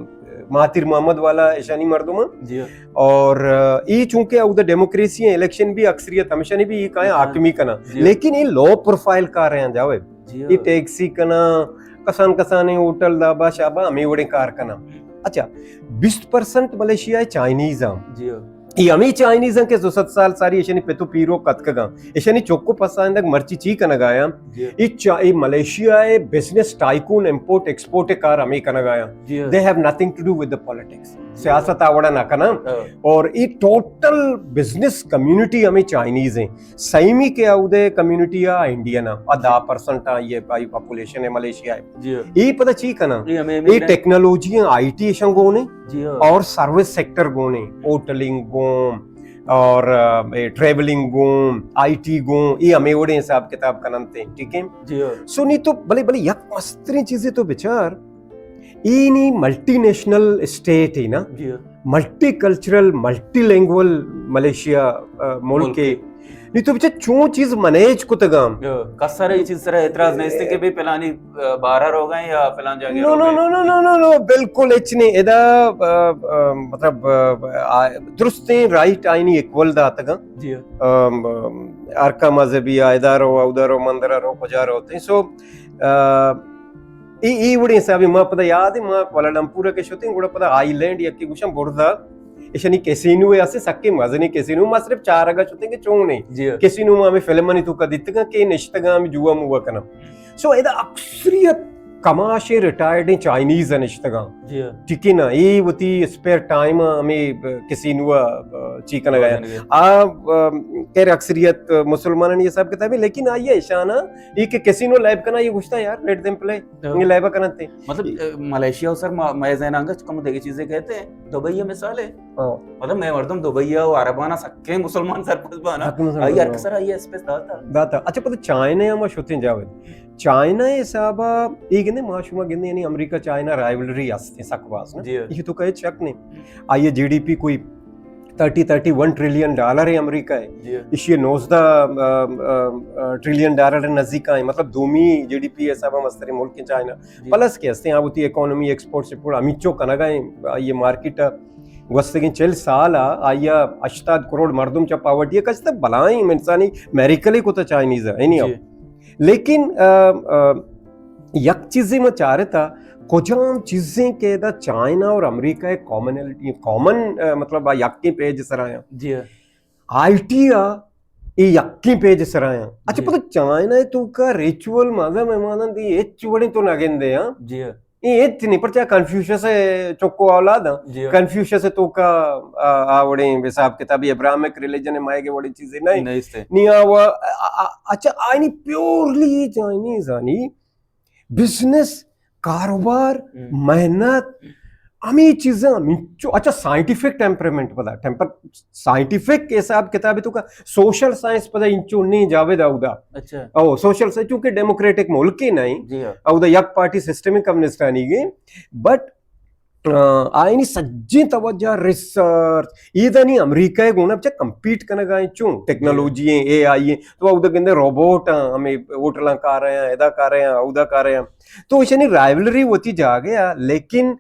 مہاتیر محمد والا ایشانی مردم ہیں۔ جی۔ اور، آ، ای چونکہ اودا ڈیموکریسی ہیں، الیکشن بھی اکثریت ہمیشہ نے بھی یہ کہیں ہاں۔ حاکمی کنا۔ جی۔ لیکن یہ لو پروفائل کار ہیں جاوید۔ جی۔ یہ ٹیکسی کنا، کسان کسان ہوٹل دابا شابا ہمیں وڑیں کار کنا۔ اچھا، بیست پرسنٹ ملیشیا ءِ چائنیز ہیں۔ جی۔ یہ ہمیں چائنیز ہیں کہ دو سد سال ساری ایشانی پتو پیرو کتکگاں۔ ایشانی چوکو پساندگ مرچی چی کنگایا۔ جی۔ یہ چا-، یہ ملیشیا ءِ بزنس ٹائکون، امپورٹ ایکسپورٹ کار ہمیں کنگایا۔ جی۔ They have nothing to do with the politics. جی۔ سیاست آوڑا نہ کنا۔ ہاں۔ اور یہ ٹوٹل بزنس کمیونٹی ہمیں چائنیز ہیں۔ سیمی کہ اودے کمیونٹی آ انڈین آ، آ دہ پرسنٹ آ، یہ آئی پاپولیشن ہے ملیشیا ءِ۔ جی۔ یہ پتہ چی کنا؟ یہ ہمیں یہ امیگرینٹ ٹیکنالوجی ہیں، آئی ٹی ایشاں گونے جی ہاں۔ اور سروس سیکٹر گونے، ہوٹلنگ گون اور، آ، یہ ٹریولنگ گون، آئی ٹی گون، یہ ہمیں وڑے حساب کتاب کننتے، ٹھیک ہے؟ جی ہاں۔ سو نی تو بلے، بلے یک مستریں چیزے تو بچار، ای نی ملٹی نیشنل اسٹیٹ ہے نا؟ جی ہاں۔ Multi cultural, multi lingual Malaysia, uh, ملک ملک ہے۔ ہے۔ نی تو بچار چون چیز منیج کتگاں۔ یا، کسر ای چیز سر اعتراض نہیں کہ بھی پلانی، آ، بارہ رو گئے یا پلان جاگے نو، رو نو، گئے۔ نو، نو، نو، نو، نو، بالکل اچ نہیں۔ ادا، آ، آ، مطلب، آ، آ، درستیں رائٹ آئینی ایکول داتگاں۔ جی ہاں۔ آ، آ، ہر کا مذہبی آ، ادا رو، اودا رو، مندرا رو، کجا رو تے۔ سو، آ، ای، ای وڑیں حسابی ما پدا یاد ہے، ما کوالالمپور کے شتیں، گڑا پدا آئی لینڈ یکی گوشاں برزا، ایشانی کیسینو ہے، اسے سکے مزنی کیسینو، ما صرف چارگا شتیں کہ چون ہے۔ جی ہاں۔ کیسینو ما ہمیں فلم نہیں تو کا دیتگا کہ نشتگا ہم جوا موا کنا۔ سو ادا اکثریت کماشیں ریٹائرڈیں چائنیز نشتگا۔ جی ہاں۔ ٹھیک ہے نا، ای وتی اسپیئر ٹائم ہمیں کیسینو چی کنگا۔ آ، آ، خیر اکثریت مسلمانانی حساب کتابی، لیکن آئی ایشانا یہ کہ کیسینو لیب کنا یہ گوشتا یار، let them play۔ ہاں۔ یہ لیبا کننتے۔ مطلب، اے، ملیشیا و سر ما، مئے ذہن آنگا کم دیگه چیزیں کہتے ہیں۔ دبئی ہے مثال ہے۔ ہاں۔ مطلب، مئے مردم دبئی و عربانا سکیں مسلمان سرپد بانا۔ حتماً سرپد آئی ہر بانا۔ کسر آئی اسپیس داتا۔ داتا۔ اچھا، پتہ چائنا ہم شتیں جاوید۔ چائنا حسابا، یہ گندے ما شما گندے، یعنی امریکہ چائنا رائیولری ہستے سک باز نا۔ جی۔ یہ تو کہے شک نہیں۔ آئی جی ڈی پی کوئی thirty, thirty one trillion dollar ہے امریکہ ہے۔ جی۔ ایشی نوزدہ، آ، آ، آ، ٹریلین ڈالر نزدیک آئیں، مطلب دومی جی ڈی پی حساب ہم مستریں ملک ہیں چائنا۔ جی۔ پلس کے ہستے ہیں، آ وتی اکانومی ایکسپورٹ سپورٹ ہمیچو کنگا ہیں، آئی مارکیٹ گوستگیں چل سال آ، آئی ہشتاد کروڑ مردم چا پاورٹی ہے، کچھ تو بلائیں انسانی میریکل ہی کو تو چائنیز ہے، نہیں جی۔ لیکن، آ، آ، یک چیزے ما چارتا، کجام چیزیں کہ دا چائنا اور امریکہ کامنلٹی، کامن، آ، مطلب، آ یکیں پیج سرا ہیں۔ جی۔ آئی ٹی آ، اے یکیں پیج سرا ہیں۔ اچھا، جی۔ پتہ چائنا ہے تو کا ریچول مزہ مہمانان دی ہچ وڑیں تو نہ گندے، ہاں؟ جی۔ اے ہچ نہیں، پرچا کنفیوشس ہے چکو اولاد، ہاں؟ جی۔ کنفیوشس ہے تو کا، آ، آ وڑیں حساب کتابی ابراہمک ریلیجن ہے مائے کے وڑیں چیزیں نہیں۔ نہیں استے۔ نہیں آ وہ، آ، آ، اچھا، آئینی پیورلی چائنیز آنی بزنس، کاروبار، ہم۔ محنت، ہمیں چیزاں ہمینچو، اچھا، سائنٹیفک ٹیمپرمنٹ پدا، ٹیمپر-، سائنٹیفک حساب کتاب تو کا سوشل سائنس پدا انچو نہیں جاوید اودا۔ اچھا۔ او، سوشل سائنس چونکہ ڈیموکریٹک ملک ہی نہیں، جی ہاں۔ اودا یک پارٹی سسٹم ہے کمیونسٹانی کے، بٹ آ، آئینی سجیں توجہ ریسرچ، ایدانی امریکہ ء گونا بچا کمپیٹ کنگا ہیں، چون ٹیکنالوجی ہیں، اے آئی ہیں، تو اودا گندے روبوٹ ہیں، ہمیں ہوٹلاں کار ہیں، ادا کار ہیں، اودا کار ہیں۔ تو ایشانی رائیولری ہوتی جا گیا، لیکن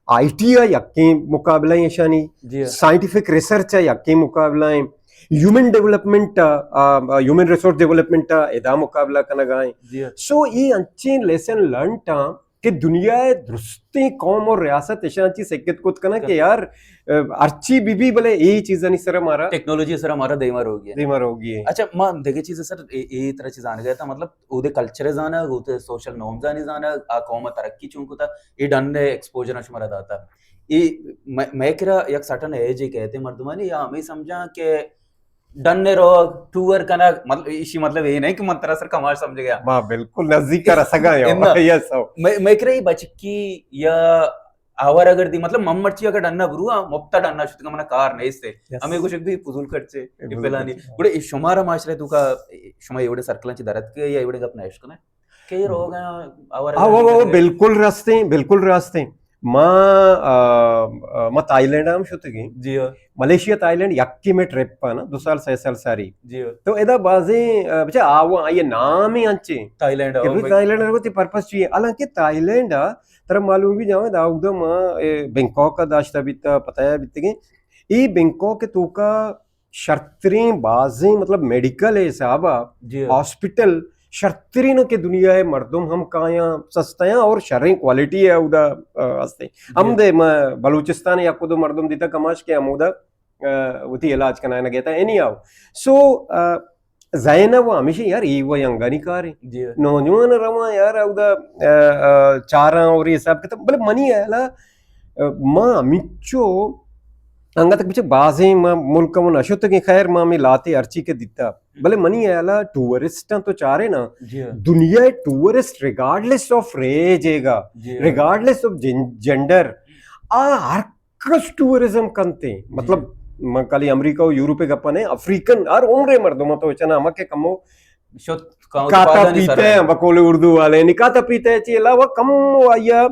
آئی ٹی آ یکیں مقابلہ ہیں ایشانی، جی۔ سائنٹیفک ریسرچ آ یکیں مقابلہ ہیں، ہیومن ڈیولپمنٹ آ، آ، ہیومن ریسورس ڈیولپمنٹ آ ادا مقابلہ کنگا ہیں۔ جی۔ سو ای انچیں لیسن لرنٹ آں کہ دنیا ء درستیں قوم اور ریاست اشاں چی سکت کت کناں کہ یار، ا، ہرچی بی بی بلے اے چیزانی سر مارا ٹیکنالوجی سر مارا دیما روگی ہے۔ دیما روگی ہے۔ اچھا، ما دگہ چیز سر اے، اے طرح چیز آنے گئے تھا، مطلب، او دے کلچر زانا، او دے سوشل نارمز آنی زانا، آ قوم ترقی چون کتا، اے ڈن ایکسپوجر شمارا داتا۔ اے میں، میں کرا یک سٹن ایج کہتے مردمانی یا ہمیں سمجھا کہ ڈن ء روگ، ٹور کنگ، مطلب، ایشی مطلب اے نہیں کہ من ترا سر کماش سمجھ گیا۔ ما بالکل نزدیک کا رسگا یا۔ اناں۔ یس، او۔ میں، میں کرے بچکی یا آوارہ گردی، مطلب، من مرچی اگر ڈنا برواں، مپتا ڈنا شتگاں، منا کار نیست ہے۔ یس۔ ہمیں گوشگ بھی فضول خرچے، یہ فضول پلانی۔ خرچے، ہاں۔ گڑے اے شمارا معاشرہ تو کا، شمار ایوڑے سرکلاں چی درت کے یا ایوڑے گپ نہ اشکنے؟ کہ یہ روگ ہیں، آوارہ آ، وہ، گردی وہ، کرنے۔ بالکل راستیں، بالکل راستیں۔ ما، آ، آ، ما تھائی لینڈ ہم شتگیں۔ جی ہاں۔ ملیشیا، تھائی لینڈ یکی میں ٹرپ پانا، دو سال، سے سال ساری۔ جی ہاں۔ تو ادا بازیں، آ، بچا آ، وہ، آئیے نام ہی انچے۔ تھائی لینڈ، کہ او بھئی بھئی۔ تھائی لینڈ کو تی پرپس چاہیے۔ حالانکہ تھائی لینڈ آ، ترا معلوم بھی جاوید، آودا ما، اے، بینکاک کا داشتا بیتا، پتہ ہے بیتگیں۔ ای بینکاک کے توکا شرتریں بازیں، مطلب، میڈیکل حساب ء جی۔ ہاسپٹل شرتریں کہ دنیا ء مردم ہم کایاں سستیاں اور شریں کوالٹی ء اودا، آ، ہستیں۔ جی۔ ہم دے ما بلوچستان یک دو مردم دیتا کماش کہ ہمودا، آ، وتی علاج کنائے نہ گیتا اینی آو۔ سو، آ، ذہن ء وہ ہمیشہ یار ای وہ انگانی کاریں۔ جی۔ نوجوان رواں یار اودا، آ، آ، چاراں اور یہ حساب کتاب، بلے منی اہلا ما ہمینچو انگت بچے بازیں ما ملک ء نہ شتگیں، خیر ما ہمیں لاتے ہرچی کہ دیتا، بلے منی ہیالا ٹورسٹاں تو چارے نا، جی۔ دنیا ء tourist regardless of rage Eega, G. Regardless of جن-، جینڈر، آ ہر کس ٹورزم کنتے۔ جی۔ مطلب من کالی امریکہ و یورپ ء گپا نے، افریقن ہر عمر مردم تو چنا ہمک کمو شت کاؤں تو کاتا پادانی سر پیتے ہے۔ ہیں، بقول اردو والے، نی کاتا پیتے چی علاوہ کم آیا،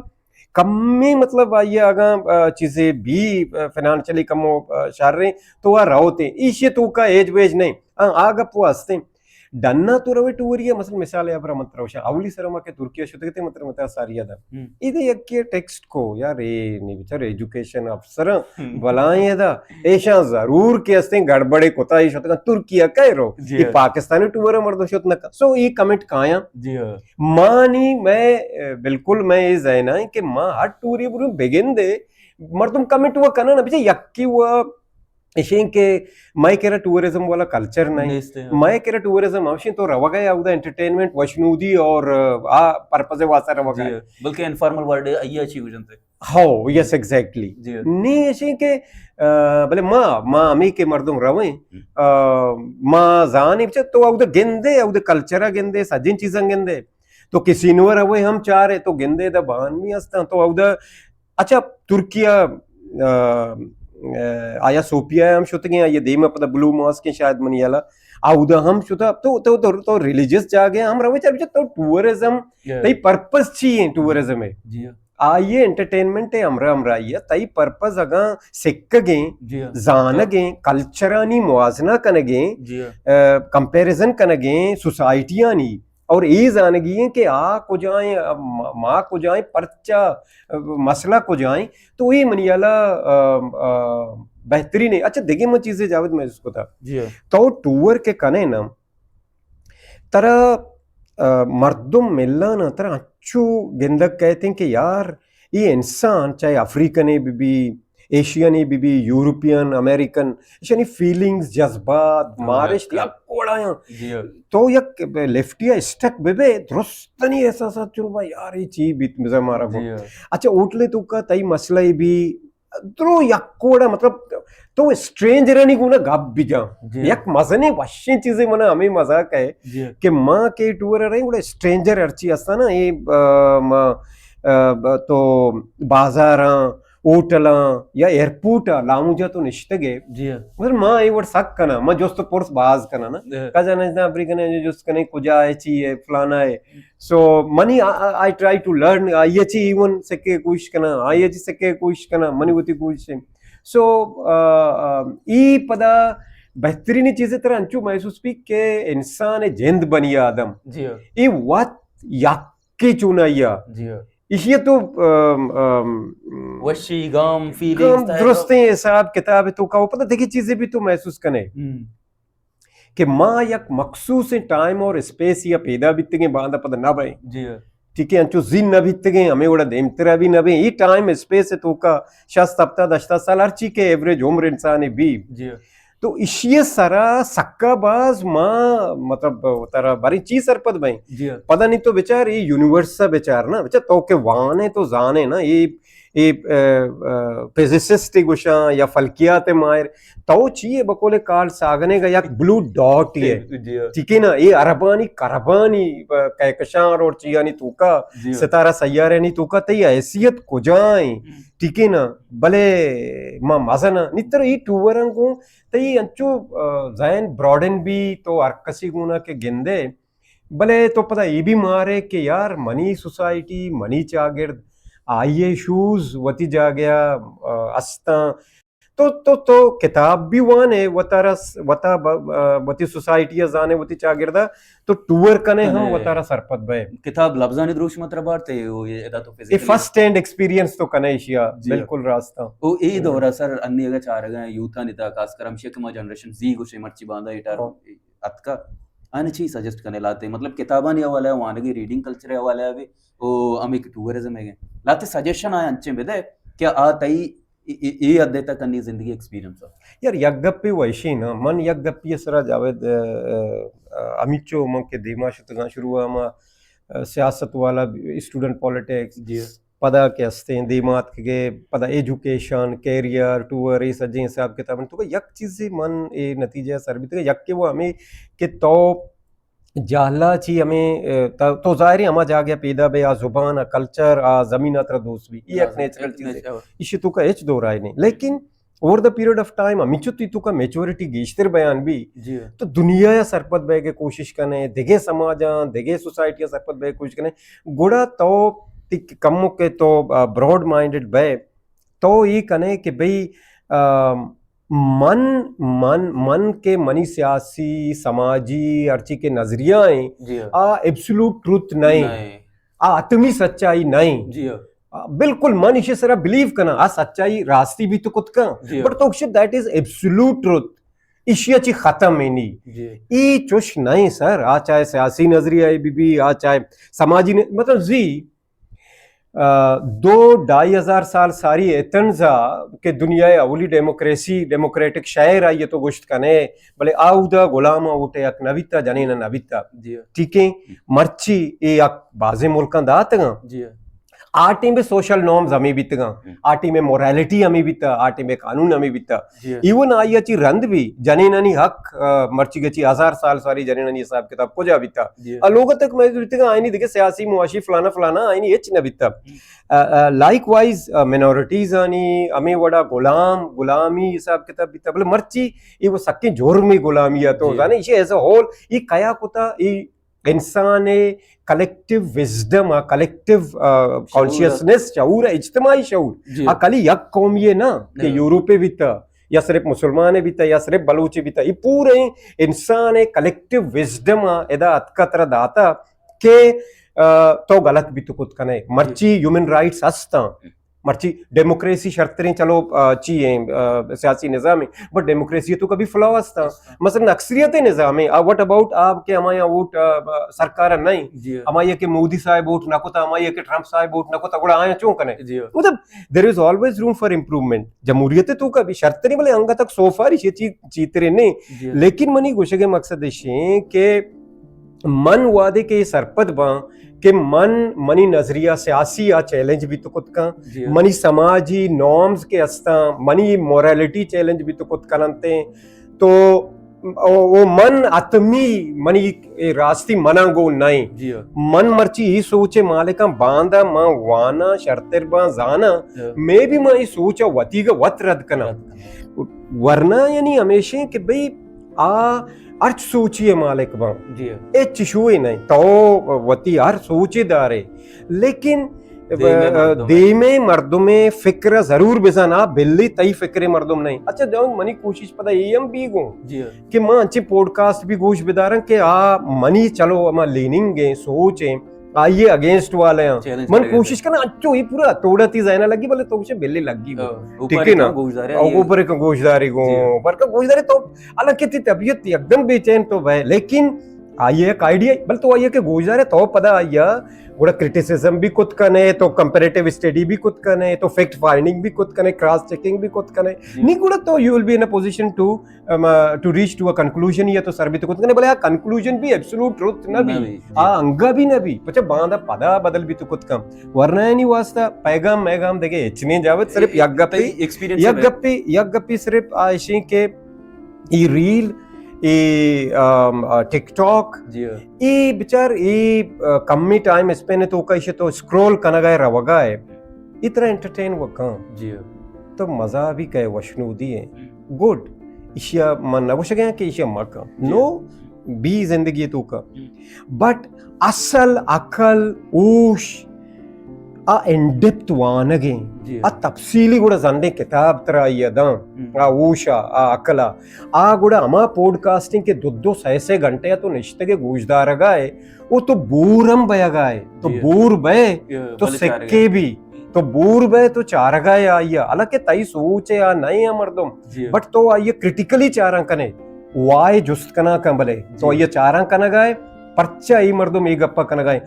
کمی مطلب آیا اگاں، آ، چیزے بھی، آ، فنانشلی کم و، آ، شر رہے تو آ رہو تے۔ ایشی تو کا ایج ویج نہیں۔ ہاں، آ گپ وہ ہستے۔ ڈنا تو روے ٹوری ہے، مثلا مثال ہے، ابرا متر وشا اولی سر ما کہ ترکیہ شتگتے متر متر ساری دا۔ ہم۔ ایدے یک ٹیکسٹ کو، یار، اے نی بچار ایجوکیشن افسر ہم۔ بلائیں دا۔ ایشاں ضرور کہ استیں گڑبڑے کوتاہی شتگاں، ترکیہ کئے رو؟ جی۔ یہ پاکستانی ٹور مردم شت نہ کن۔ سو یہ کمنٹ کایاں۔ جی ہاں۔ مانی میں، اے، بالکل میں یہ ذہن آئیں کہ ما ہر ٹوری برو بگن دے، مردم کمنٹ وہ کنن، بچے یکی وہ اشیں کہ مئے کرا ٹورزم والا کلچر نہیں۔ نیست ہے۔ مئے کرا ٹورزم ہمشیں تو روگا یا اودا انٹرٹینمنٹ وشنودی اور، آ، پرپز واسطہ روگا جی، ہے۔ بلکہ انفارمل ورڈ ہے، ایا چی وجنتے۔ ہو، یس، ایگزیکٹلی۔ جی۔ نی ایشی کہ، آ، بلے ما، ما ہمیں کہ مردم رویں، ہم۔ آ، ما زانے بچا تو اودا گندے، اودا کلچر گندے، سجن چیزاں گندے۔ تو کسینو روے ہم چارے، تو گندے دا بانوی ہستاں، تو اودا، اچھا، ترکیہ، آ، آ، آیا صوفیا ہم شتگیں، آیا دیم پدا بلو ماسک شاید منی یلا، اودا ہم شتا، تو، تو، تو، تو ریلیجس جاگے ہم روے چار بچا تو ٹورزم، یا۔ تئی پرپس چی ہیں ٹورزم ہے؟ جی۔ آئی انٹرٹینمنٹ ء ہمراہ ہمراہی ء تئی پرپز اگاں سکگیں، جی ہاں۔ زانگیں، کلچرانی موازنہ کنگیں، جی ہاں۔ آ، کمپیریزن کنگیں سوسائٹیانی، اور اے زانگی ہیں کہ آ کجائیں، آ، ما، ما کجائیں، پرچا، آ، مسئلہ کجائیں، تو اے منی الا، آ، آ، بہترین ہے۔ اچھا، دگہ من چیزے جاوید محسوس کتا۔ جی ہاں۔ تو ٹور کے کنے نا، ترا، آ، مردم ملان ء ترا انچو گندگ کئیت کہ یار، اے انسان چاہے افریقنے بہ بی، ایشینے بہ بی، یورپین، امریکن، ایشانی فیلنگز، جذبات، ہاں، مارشت یک یک وڑایاں۔ جی ہاں۔ تو یک لفٹیا اسٹک بہ بے، درستنی احساسات چلو با یار، اے چی بیت مزہ مارا کو۔ جی ہاں۔ اچھا، ہوٹلے تو کا تئی مسئلہ بی، درو یک وڑا، مطلب، تو اسٹرینجرانی گونا گپ بجاں۔ جی۔ یک مزنیں وشیں چیزے منا ہمیں مزاق ہے جی۔ کہ ما کہ ٹور رہے گڑا اسٹرینجر ہرچی ہستا نا، اے، آ، ما، آ، تو بازاراں، ہوٹلاں یا ایئرپورٹ آ لاموجا تو نشتگے۔ جی۔ مگر ما اے وڑ سک کنا، ما جست پرس باز کنا نا۔ جی۔ کا جانا جنا افریقہ نے جست کنے کجا ہے، چی ہے، فلانا ہے۔ سو منی، I, I, I try to learn، آئی ء چی ایون سکے کوشش کناں، آئی ء چی سکے کوشش کناں، منی وتی کوشش ہے۔ سو، آ، آ، ای پدا بہترین چیز ترا انچو محسوس بی کہ انسان جند بنی آدم جی ہاں۔ ای وت یکی چونایا۔ جی ہاں۔ ایشی تو، آم، آم، وشی، غم، فیلنگز، غم، درستیں حساب کتاب تو کا، پتہ دیکھی چیزیں بھی تو محسوس کنے۔ ہم۔ کہ ما یک مخصوصیں ٹائم اور اسپیس یا پیدا بیتگیں، باندا پدا نہ بئیں۔ جی ہاں۔ ٹھیک ہے، انچو زی نہ بیتگیں، ہمیں وڑا دیمترا بھی نہ بئیں۔ یہ ٹائم اسپیس ہے تو کا شست، ہفتاد، ہشتاد سال ہر چی کے ایوریج عمر انسان ہے بھی۔ جی ہاں۔ تو اشی سرا سکا باز ما، مطلب، ترا بری چی سرپد بئیں۔ جی ہاں۔ پدا نہیں تو بچار، یہ یونیورس بچار نا، بچار تو کہ وانے تو زانے نا، یہ اے فزسسٹ گوشاں یا فلکیات ماہر، تو چی ئے؟ بقول کارل ساگن ءِ گا یک بلو ڈاٹ ئے۔ جی۔ ٹھیک ہے نا؟ اے اربانی کربانی کہکشاں اور چیانی توکا، جی۔ ستارہ سیارہانی توکا تئی حیثیت کجا ایں؟ ٹھیک ہے نا؟ بلے ما مزن نتر اے ٹوراں گوں تئی انچو ذہن براڈن بی، تو ہر کسی گونا کہ گندے، بلے تو پدا اے بھی مارے کہ یار، منی سوسائٹی، منی چاگرد، آئی ایشوز وتی جاگہ ءَ استاں۔ تو تو تو کتاب بھی وانے، وتارا وتا وتی سوسائٹی ءَ زانے، وتی چاگرد ءَ تو ٹور کنے ہم وتارا سرپد بئے۔ کتاب لبزانی دروشم ءَ ترا بارت، اے ادا تو اے فزیکلی فرسٹ ہینڈ ایکسپیرینس تو کنے ایشی ءَ۔ جی۔ بالکل راست۔ او اے دور ءَ سر انی اگہ چارگا یوتھانی تہا، خاص کر ہمشی کہ ما جنریشن زی گوشے، مرچی باندا ایٹار اتکا، آنے چی سجیسٹ کنے لاتے؟ مطلب کتابانی حوالہ ءَ، وانگی ریڈنگ کلچر حوالہ ءَ بھی، او ہمیں کہ ٹورزم ہے، لاتے سجیشن آئے انچیں بدے کہ آ تئی اے حد تک انی زندگی ایکسپیرینس ہے۔ یار یک گپے و ایشی نا، من یک گپی سرا جاوید، ہمیچو من کہ دیما شتگاں شروع ہما سیاست والا، اسٹوڈنٹ پالیٹکس، جی۔ پدا کہ استیں دیما اتکگے، پدا ایجوکیشن، کیریئر، ٹور، اے سجیں حساب کتاب۔ تو یک چیزے من اے نتیجہ سر بیتگے، یک کہ وہ ہمیں کہ تو جہلا چی ہمیں، تو ظاہر ہے ہما جاگہ پیدا بے، آ زبان، آ کلچر، آ زمین ءَ ترا دوست بی، یہ ایک نیچرل چیز ہے۔ ایشی تو کا ہچ دو رائے نہیں، لیکن over the period of time ہمینچو تئی توکا میچورٹی گیشتر بیان بی، جی۔ تو دنیا ءَ سرپد بئیگ ءِ کوشش کنے، دگہ سماجاں، دگہ سوسائٹیاں سرپد بئیگ ءِ کوشش کنے، گڑا تو تئی کمو کہ تو براڈ مائنڈڈ بئے، تو اے کنے کہ بھئی من من من کہ منی سیاسی، سماجی ہرچی کہ نظریہ ایں، جی۔ آ ایبسولوٹ ٹروتھ نہ ایں، نہ ایں۔ آ حتمی سچائی نہ ایں۔ جی۔ بالکل من ایشی سرا بلیو کناں، آ سچائی راستی بیت کت کن، جی۔ بٹ تو گشے that is absolute truth، ایشی چی ختم ایں نی۔ جی۔ ای چوش نہ ایں سر، آ چاہے سیاسی نظریہ بی بی، آ چاہے سماجی ن-، مطلب زی، آ، دو ڈھائی ہزار سال ساری ایتھنز آ کہ دنیا اولی ڈیموکریسی، ڈیموکریٹک شہر آئی تو گوشت کنے، بلے آ اودا غلام ووٹ یک نہ بیتا، جنین نہ بیتا۔ جی۔ ٹھیک ہے؟ مرچی اے یک بازیں ملکاں داتگاں۔ جی۔ آ ٹیم بے سوشل نارمز ہمیں بیتگاں، ہم۔ آ ٹیم بے مورالیٹی ہمیں بیتا، آ ٹیم بے قانون ہمیں بیتا۔ جی۔ ایون آئی چی رند بھی جنینانی حق، آ، مرچی گچی ہزار سال ساری جنینانی حساب کتاب کجا بیتا۔ جی۔ آ لوگ تک میں بیتگاں آئینی دیگه سیاسی معاشی فلانا فلانا آئینی ہچ نہ بیتا۔ ہم۔ آ، آ، لائک وائز، آ، منورٹیز آنی ہمیں وڑا غلام، غلامی حساب کتاب بیتا۔ بلے مرچی یہ وہ سکیں جرم غلامی ہے تو جی۔ زانے یہ ایز اے ہول یہ کیا کتا یہ انسان ءِ کلیکٹیو وزڈم ءَ، کلیکٹیو، آ، شعور۔ کانشیسنس، شعور ءَ، اجتماعی شعور۔ جی۔ آ کلی یک قومی ءَ نہ کہ نہ۔ یورپے بیتا یا صرف مسلمان بیتا یا صرف بلوچے بیتا، یہ پورے انسان ءِ کلیکٹیو وزڈم ءَ ادا اتکا ترا داتا کہ، آ، تو غلط بیت کت کنے۔ مرچی جی۔ ہیومن رائٹس ہستاں۔ مرچی ڈیموکریسی شرتریں، چلو، آ، چی ہیں، آ، سیاسی نظام ہے، بٹ ڈیموکریسی تو کبھی فلاو ہستا۔ ہستا۔ مثلاً اکثریت نظام ہے، آ، what about آپ کہ ہمایا ووٹ، آ، آ، سرکار نہیں؟ جی۔ ہمایا کہ مودی صاحب ووٹ نہ کتا، ہمایا کہ ٹرمپ صاحب ووٹ نہ کتا، گڑا آیا چون کنے؟ جی۔ مطلب، there is always room for improvement۔ جمہوریت تو کبھی شرتریں، بلے انگا تک سو فار یہ چیز چیترے نہیں۔ جی۔ لیکن منی گوشگے مقصد اش ہیں کہ من وہدے کہ اے سرپد باں کہ من، منی نظریہ سیاسی آ چیلنج بیت کت کن، جی۔ منی سماجی نارمز کہ استاں، منی مورالیٹی چیلنج بیت کت کننتے، تو او، او من حتمی منی اے راستی مناں گون نہ ایں۔ جی۔ من مرچی اے سوچے مالکاں باندا من واناں، شرتر باں، زاناں، جی۔ مے بھی من اے سوچا وتیگا وت رد کناں۔ رد کناں۔ ورنہ یعنی ہمیشیں کہ بھئی آ ہرچ سوچی ءِ مالک باں۔ جی۔ ہچ ایشوے نہ ایں۔ تو وتی ہر سوچے دارے۔ لیکن دیمے مردم ءِ۔ دیمے مردم ءِ فکر ءَ ضرور بزان، آ بلی تئی فکر ءِ مردم نہ ایں۔ اچھا، جو منی کوشش پدا اے ہم بی گوں جی۔ کہ ما انچیں پوڈکاسٹ بھی گوش بداراں کہ آ منی چلو ہما لیننگ ایں، سوچ ایں، آئی اگینسٹ والے ہیں۔ چیلنج من کرے کوشش کرنا، اچو یہ پورا توڑا تی ذہن لگی، بلے تو اسے بلے لگی گو۔ ہاں، ٹھیک ہے نا؟ گوشدارے او آئیے۔ اوپر کا گوشداری گو، جی۔ اوپر کا گوشداری تو، حالانکہ تی طبیعت یکدم بے چین تو بھائی، لیکن آئی ء یک آئیڈیا، بل تو آئی ء کہ گوشدارے تو پدا آئی ء گڑا کرٹیسزم بھی کت کنے، تو کمپیریٹو اسٹڈی بھی کت کنے، تو فیکٹ فائنڈنگ بھی کت کنے، کراس چیکنگ بھی کت کنے۔ جی۔ نی گڑا تو you will be in a position to, um, uh, to reach to a conclusion، یا تو سر بھی تو کت کنے، بلے آ کنکلوژن بھی ایبسولوٹ ٹروتھ نہ بھی، نہ بھی، جی۔ آ انگا بھی نہ بھی، پچھے باندا پدا بدل بھی تو کت کم۔ ورنہ نی واسطہ پیغام میغام دگے ہچ نہیں جاوت، صرف اے، یک گپی، تئی ایکسپیرینس یک ہے۔ گپی، یک گپی صرف آ اشیں کہ ای ریل، ای، آم، آ، ٹک ٹاک، جی ہاں۔ ای بچار، ای، آ، کمی ٹائم اسپین تو کا، ایشی تو اسکرول کنگا ہے، روگا ہے، اتنا انٹرٹین وہ کان۔ جی ہاں۔ تو مزہ بھی کئے وشنودی ہے۔ گڈ۔ ایشیا من نہ گوشگا کہ ایشیا مکن۔ جی۔ نو، بی زندگی تو کا۔ جی۔ بٹ اصل عقل، ہوش، آ ان ڈیپتھ وانگیں، جی۔ آ تفصیلی گڑا زندیں کتاب ترا آئی ء داں، ہم۔ آ ہوش ء، آ عقل ء، آ گڑا ہما پوڈکاسٹنگ کہ دو دو سئے سئے گھنٹے ء تو نشتگ ء گوشدارگا ئے، او تو بور ہم بئیگا ئے، تو جی۔ بور بئے، یا، تو بلے چارگا سکے ئے۔ بھی، تو بور بئے تو چارگا ئے آئی ء، حالانکہ تئی سوچ ء آ نئے ء مردم، جی۔ بٹ تو آئی ء کریٹیکلی چاراں کنے، وائے جست کناں کن بلے، تو جی۔ آئی ء چاراں کنگا ئے، پرچا اے مردم اے گپ ء کنگا ئے۔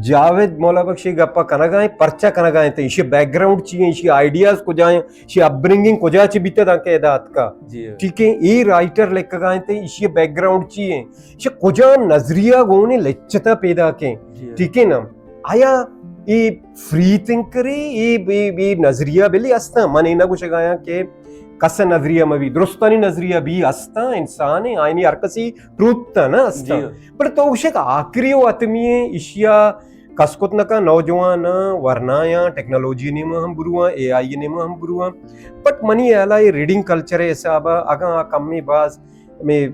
جاوید مولا بخش ء گپ ء کنگا انت، پرچا کنگا انت، ایشی بیک گراؤنڈ چی انت، ایشی آئیڈیاز کجا انت، ایشی اپ برنگنگ کجا چہ بیتہ دانکہ ادا اتکا۔ جی۔ ٹھیک ہے، اے رائٹر لکھگا انت، ایشی بیک گراؤنڈ چی انت، ایشی کجا نظریہ گونے لچتا پیدا کیں۔ جی۔ ٹھیک ہے نا؟ آیا اے فری تھنکر اے، اے، اے، اے نظریہ بلی استاں؟ من اے نہ گوشگایاں کہ کس نظریہ مبی، درستانی نظریہ بھی استاں، انسان ہیں، آئینی ہر کسی ٹروتھ تا نا استاں۔ جی۔ پر تو گوشے کہ آخری و حتمی ہیں، ایشیا کس کت نہ کن، نوجوان آں، ورنایاں، ٹیکنالوجی نیمہ ہم برواں، اے آئی نیمہ ہم برواں۔ بٹ منی ہیالا اے ریڈنگ کلچر ء حساب ء اگاں آ کمے باز ہمے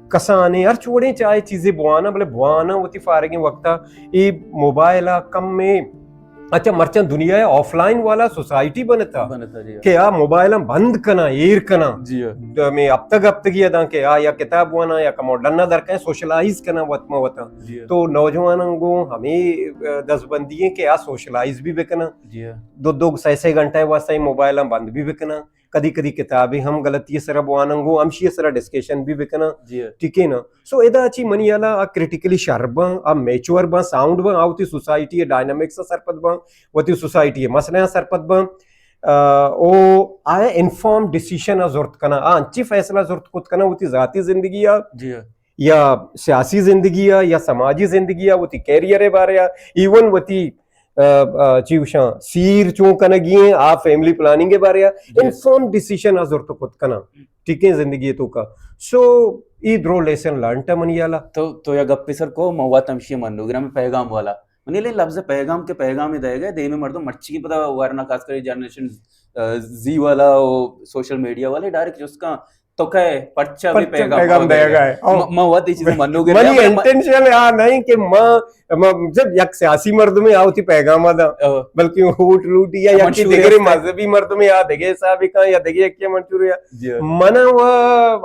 کسانیں ہر چوڑیں چاہے چیزے بواناں، بلے بواناں وتی فارغیں وقت ء اے موبائل ء کمے، اچھا، مرچاں دنیا ء آف لائن والا سوسائٹی بنتا بنتا، جی۔ کہ آ موبائل ء بند کناں، ایر کناں۔ جی۔ ہمے ہفتگ ہفتگی ء داں کہ آ یا کتاب واناں یا کمو ڈنا در کئے سوشلائز کناں وت ما وتاں۔ جی۔ تو نوجواناں گوں ہمے، ا، دزبندی ہیں کہ آ سوشلائز بھی بکناں۔ جی۔ دو دو سئے سئے گھنٹہ ء واسطہ اے موبائل ء بند بھی بکناں۔ کدی کدی کتابے ہم غلطی ء سرا بواناں گوں ہمشی ء سرا ڈسکشن بھی بکناں۔ جی۔ ٹھیک ہے نا؟ سو ادا چی منی ہیالا آ کریٹیکلی شر باں، آ میچور باں، ساؤنڈ باں، آ وتی سوسائٹی ء ڈائنامکس ء سرپد باں، وتی سوسائٹی ء مسئلہ ء سرپد باں۔ ا، او آ انفارم ڈیسیشن ء زرت کناں، آ انچی فیصلہ زرت کت کناں وتی ذاتی زندگی ء، جی۔ یا سیاسی زندگی ء، یا سماجی زندگی ء، وتی کیریئر ء بارے ء، ایون وتی، ا، ا، چی گوشاں، سیر چون کنگی ہیں، آ فیملی پلاننگ ء بارے ء، جی۔ انفارم ڈیسیشن ء زرت کت کناں۔ ٹھیک ہے، زندگی ء توکا۔ سو، ای درو لیسن لرنٹ ء منی ہیالا۔ تو، تو یا گپے سر کو، من وت ہمشی منوگر ہمیں پیغام والا۔ منی لے لفظ پیغام کہ پیغام دئیگ ء، دیمے مردم مرچی پدا ورنا خاص کر جنریشن، ا، زی والا و سوشل میڈیا والے ڈائریکٹ جست کن، تو کئے پرچا بھی پرچا پیغام پیغام دئیگ ء۔ او۔ م-، ما وت اے چیز منوگر منی بلے ما انٹینشن آ نہیں کہ ما، ما جب یک سیاسی مردمے آ وتی پیغام دا، او۔ بلکہ ووٹ لوٹی یا یک دگرے مذہبی مردمے آ دگے حساب کن یا دگے یکے منشور یا۔ جی۔ من و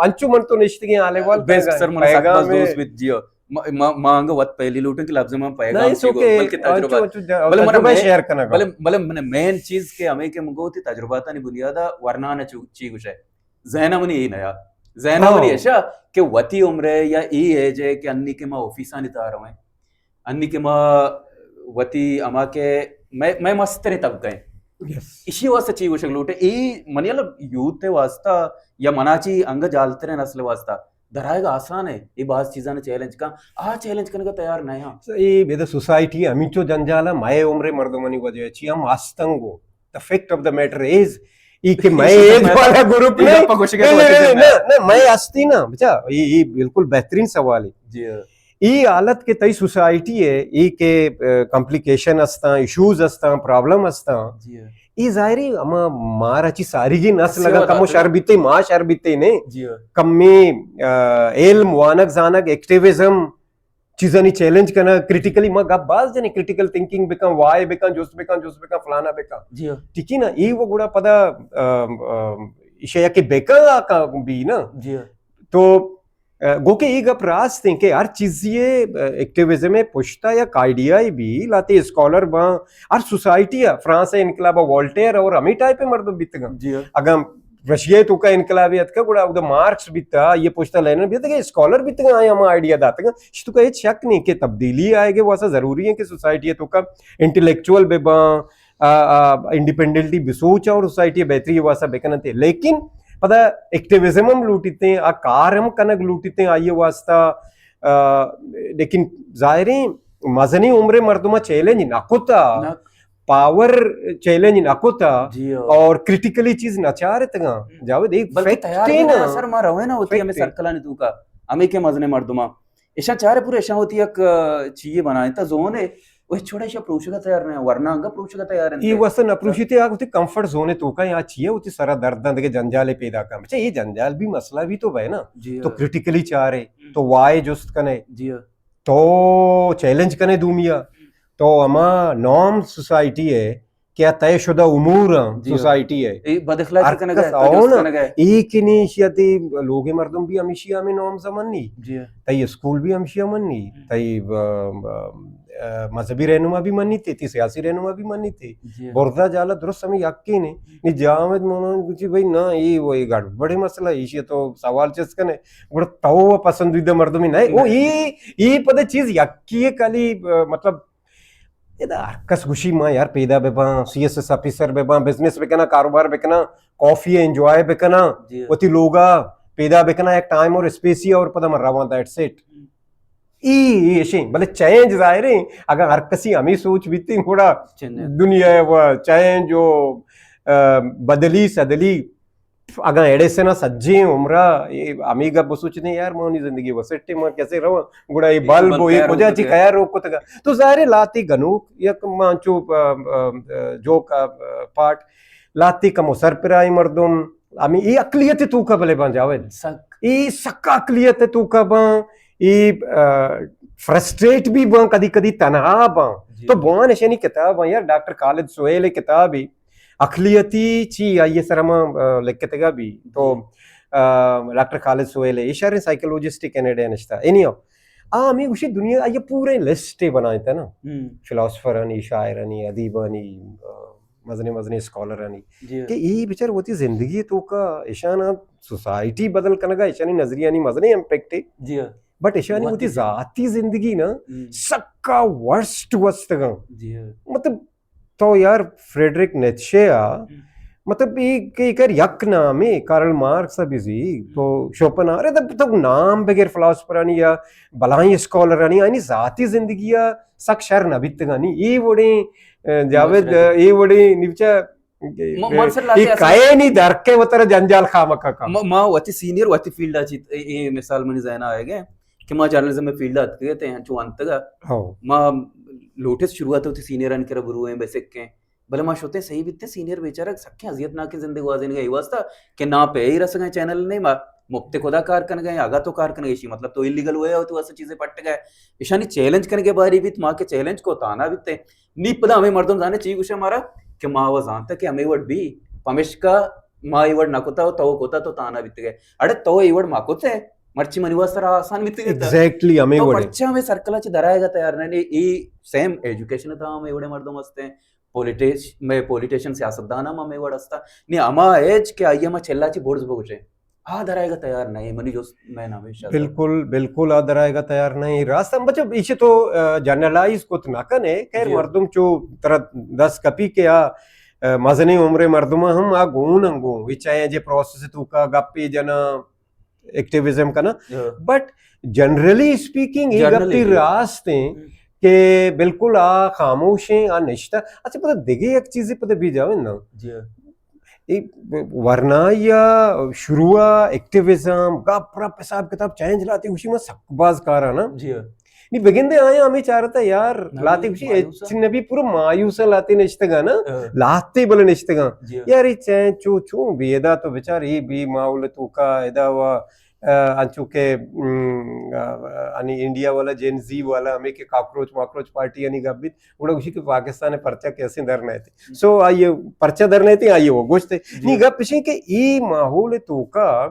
انچو من تو نشتگیں حال احوال بیس سر من سک پیغام باز دوست بیت، جی۔ ما، ما، ما انگا وت پہلی لوٹیں کہ لفظ من پیغام چی گو، بلکہ تجربہ۔ بلے من تجربہ مین، شیئر کنگا۔ بلے، بلے من مین چیز کہ ہمیں کہ من گو وتی تجرباتانی بنیادا ورنانا چو، چی گوشے۔ ذہن منی اے نیا۔ ذہن منی ایشا کہ وتی عمرے یا اے ایج ہے کہ انی کہ ما آفیسانی تہا رویں۔ انی کہ ما وتی ہما کہ میں، میں مستریں طبقہ ہیں۔ یس۔ اشی واسطہ چی گوشگ لوٹے؟ اے منی الب یوتھ واسطہ یا منا چی انگا جالتریں نسل واسطہ درائگ آسان ہے، اے باز چیزاں چیلنج کن، آ چیلنج کنگا تیار نہ ہاں۔ اے بیدہ سوسائٹی ہمینچو جنجال ہے، مئے عمر مردمانی وجہ چی ہم آستنگو۔ The fact of the matter is، ای کہ مئے ایج والا گروپ نہیں، نہیں، نہیں، نہیں، مئے ہستی نا، بچا، اے، اے بالکل بہترین سوال ہے۔ جی ہاں۔ ای حالت کہ تئی سوسائٹی ہے، ای کہ، ا، کمپلیکیشن ہستاں، ایشوز ہستاں، پرابلم ہستاں۔ جی ہاں۔ ای ظاہری ہما مارا چی ساریگی نسل اگاں کمو شر بیتے، ما شر بیتے نے۔ جی ہاں۔ کمی، ا، علم، وانگ، زانگ، ایکٹیویزم، چیزانی چیلنج کناں، کریٹیکلی ما گپ باز جنیں، کریٹیکل تھنکنگ بکن، وائے بکن، جست بکن، جست بکن، فلانا بکن۔ جی ہاں۔ ٹھیک ہے نا؟ ای وہ گڑا پدا، ا، ا، ایشیا کہ بکن آ کا بھی نا۔ جی ہاں۔ تو ا، گو کہ اے گپ راست ہیں کہ ہر چیزی ء، ا، ایکٹیویزم ء پشتا یک آئیڈیا ء بھی، لاتے اسکالر باں، ہر سوسائٹی ء، فرانس ء انقلاب ء والٹیئر اور ہمیں ٹائپ ء مردم بیتگاں۔ جی ہاں۔ اگاں رشیا ءِ توکا انقلابے اتکا، گڑا اودا مارکس بیتا، آئی ءِ پشتا لینن بیتا کہ اسکالر بیتگاں، آیاں ہما آئیڈیا داتگاں۔ اشی توکا ہچ شک نہیں کہ تبدیلی آئیگے واسطہ ضروری ہے کہ سوسائٹی ءِ توکا انٹلیکچوئل بہ باں، آ، آ، انڈیپینڈنٹلی بسوچاں اور سوسائٹی ءِ بہتری ءِ واسطہ بکننتے۔ لیکن پدا ایکٹیویزم ہم لوٹیتے، آ کار ہم کنگ لوٹیتے، آئی ءِ واسطہ، آ، لیکن ظاہریں مزنیں عمرے مردماں چیلنج نہ کتا، نہ۔ پاور چیلنج نہ کتا جی ہاں۔ اور کریٹیکلی چیز نہ چارتگاں۔ ہم۔ جاوید، ایک بلکہ فیکٹ تیار ہے بھی نہ، نا۔ سر، ما روئے نا ہوتی ہمیں سرکلانی توکا، ہمیں کے مزنیں مردماں۔ ایشاں چارے پورے ایشاں ہوتی یک، آ، چیئے بنائیں تا زون ہے، وہ چھوڑا ایشاں پروشگا تیار نہیں، ورنہ انگا پروشگا تیار ہیں۔ یہ واسطہ نہ پروشیتے، آ ہوتی کمفرٹ زون ہے توکا یا چیئے ہوتی سرا درد دیں دگے جنجالے پیدا کم۔ اچھا، یہ جنجال بھی مسئلہ بھی تو ہے نا۔ جی تو ہاں۔ کریٹیکلی چارے، ہم۔ تو وائے جست کنے۔ جی ہاں۔ تو چیلنج کنے دومیا، تو ہما نارم سوسائٹی ہے کہ آ طے شدہ امور ہیں جی۔ سوسائٹی ہے۔ اے بد اخلاقی ہر کنگا کس ہے، آؤ تجاوز نا، کنگا ہے۔ اے کہ نہیں شیعتی لوگ مردم بھی ہمیشی ہمیں نارمز منی۔ جی۔ تئی اسکول بھی ہمشی منی، ہم۔ تئی، آ، آ، آ، مذہبی رہنما بھی منی تھے، تئی سیاسی رہنما بھی منی تھے۔ جی۔ برزا جالا درست ہمیں یقین ہے۔ ہم۔ نی جامد مولانا گوشی بھائی نا، یہ وہ یہ گڑبڑے مسئلہ ہے، ایشی تو سوال چست کنے۔ گڑا تو وہ پسندیدہ مردمی نہیں۔ وہ نہیں۔ یہ، یہ پتہ چیز یکی ہے کلی، آ، مطلب، ادا ہر کس گوشی ما یار پیدا بہ باں، سی ایس ایس آفیسر بہ باں، بزنس بکناں، کاروبار بکناں، کافی انجوائے بکناں، جی۔ وتی لوگا پیدا بکناں، ایک ٹائم اور اسپیسی اور پدا من رواں، دیٹس اٹ۔ ہم۔ ای، ای ایشیں، بلے چینج ظاہر ہیں، اگر ہر کسی ہمیں سوچ بیتی، گڑا چینج۔ دنیا ہے وہ چینج و، آ، بدلی سدلی۔ اگاں ایڈیسن ء سجیں عمرا اے ہمے گپ بسوچتیں یار، ما منی زندگی وسٹے، ما کسے رواں، گڑا اے اے بلب بلب و اے کیا کجا روک چی کتگ؟ کیا روک کتگ؟ تو ظاہر ہے لاتی گنوک یک ما انچو، آ، آ، آ، جوک، آ، آ، پارٹ لاتی کمو سرپراہیں مردم، ہمے اے اقلیت توکا بلے باں جاوید۔ سک۔ اے سکا اقلیت توکا باں، اے، آ، فرسٹریٹ بھی باں، کدی کدی تنہا باں۔ جی۔ تو بوان اشانی کتاب باں یار، ڈاکٹر خالد سہیل کتابی اقلیتی چی آئی ء سر ما، آ، لکھتگا بھی۔ تو، جی۔ آ، ڈاکٹر خالد سہیل ہے، ایشاریں سائیکولوجسٹ کینیڈا نشتا۔ اینی ہو۔ آ، ہمیں گوشی دنیا آئی پورے لسٹ بنائے تھا نا۔ ہم۔ فلاسفرانی، شاعرانی، ادیبانی، آ، مزنے مزنے اسکالرانی۔ جی۔ کہ ای بچار وتی زندگی توکا ایشانا سوسائٹی بدل کنگا، ایشانی نظریانی مزنے امپیکٹ ہے۔ جی۔ بٹ ایشانی وتی وتی ذاتی زندگی نا ہم۔ سکا ورسٹ گوستگاں۔ جی۔ مطلب، تو یار فریڈرک نیتشے آ، ہم۔ مطلب، ای کہ کر یک نامے، کارل مارکس ء بزی، ہم۔ تو شوپنہاور ء، تو نام بغیر فلاسفرانی یا بلائیں اسکالرانی، آنی ذاتی زندگی ء سک شر نہ بیتگانی۔ اے وڑیں، آ، جاوید، مشرف۔ اے وڑیں نیوچہ، م-، من سر لاتے اے اصل کئے نی درکے وتر جنجال خامکا کا۔ م-، ما وتی سینئر وتی فیلڈ ء چیت، اے، اے مثال منی ذہن ء آئے گئے۔ کہ ما جرنلزم ء فیلڈ ء اتکگ ات ایں، انچو انتگ ء۔ ہو۔ ما لوٹس شروعات ء وتی سینئرانی کرا برو ایں، بہ سکیں۔ بلے ما شت ایں صحیح بیت ایں، سینئر بیچارہ سکیں اذیت ناکیں زندگ گوازینگ ء اے واسطہ کہ نا پہ ای رسگ ء چینل نے، ما مپت ء خدا کار کنگ ء ایں، اگاں تو کار کنگ ء ایشی مطلب تو ایلیگل وے ء وتی واسطہ چیزے پٹگ ء۔ ایشانی چیلنج کنگ ء باری بیت، ما کہ چیلنج کو تانا بیت ایں۔ نی پدا ہمے مردم زانے چی گوشے مارا کہ ما و زانت کہ ہمے وڑ بی، پمشکا ما اے وڑ نہ کتا و تو کتا تو تانا بیتگ ئے۔ اڑے تو اے وڑ ما کت ئے، مرچی منی واسطہ راہ آسان بیتگ ات۔ ایگزیکٹلی ہمے تو وڑ۔ پرچا ہمے سرکل ء چہ درائیگ ء تیار نہ ئے؟ اے سیم ایجوکیشن ء تہا ہمے وڑیں مردم ہست ایں، پولیٹیش-، مئے پولیٹیشن سیاستدان ہم ہمے وڑ ہست اں۔ نی ہما ایج کہ آئی ء ما چلا چی برز بگوشیں، آ درائیگ ء تیار نہ ئے۔ منی جست مئے نام ایش ات۔ بالکل، بالکل آ درائیگ ء تیار نہ ئے۔ راست ہم بچو ایشی تو، آ، جنرلائز کت نہ کن ئے۔ خیر جی۔ مردم چو ترا دست کپی کہ آ، آ، مزنیں عمرے مردم ہم آ گون انگو۔ اے چاہے جے پروسیس توکا گپے جنا، ایکٹیویزم کنا۔ ہاں۔ بٹ جنرلی اسپیکنگ، اے جنرلی گپی جی۔ راست ایں ہم۔ کہ بالکل آ خاموش ایں، آ نشتہ۔ اچھا، پتہ دگہ یک چیزے پتہ بی جاوید نا۔ جی۔ اے ورنائی ء شروع ء ایکٹیویزم، گپ رپ، حساب کتاب چینج لاتے گوشی ما سک باز کاراں نا۔ جی۔ نی بگندے آیا ہمیں چارتا یار، نہ، لاتے گوشی مایوس اچ نبی پورا مایوس لاتے نشتگا نا۔ ہاں۔ لاتے بل نشتگا۔ جی۔ یار اے چین چو چون بیدا تو بچار اے بی ماحول توکا ادا وا، آ، انچو کہ، ام، آ، آ، یعنی انڈیا والا جین زی والا ہمیں کہ کاکروچ ماکروچ پارٹی یعنی گپ بیت۔ گڑا گوشی کہ پاکستان ء پرچہ کیسے در نہ ایت۔ سو آئی ء پرچہ در نہ ایت، آئی ء وہ گوشت۔ جی۔ نی گپ اشیں کہ ای ماحول توکا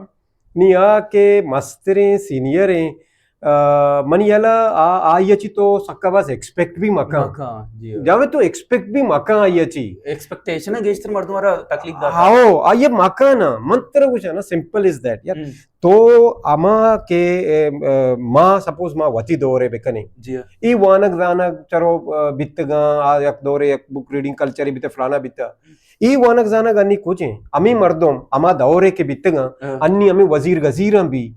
نی آ کہ مستریں سینئر ایں، منی یلا آئی چی تو سکا باز ایکسپیکٹ بھی مکان. جاوے تو ایکسپیکٹ بھی مکان آئی چی. ایکسپیکٹیشن گیشتر مردم را تکلیف داتا. ہاؤ، آئی مکان. من ترا گوشا نا، سمپل از دیٹ یار. تو اما کہ ما سپوز ما وتی دورے بکنیں. ای وانگ زانگ چرو بیتگاں، آ یک دورے یک بک ریڈنگ کلچر بیتا، فلانا بیتا. ای وانگ زانگ انی کچھ ہیں. امی مردم اما دورے کے بیتگاں، انی امی وزیر گزیراں بھی.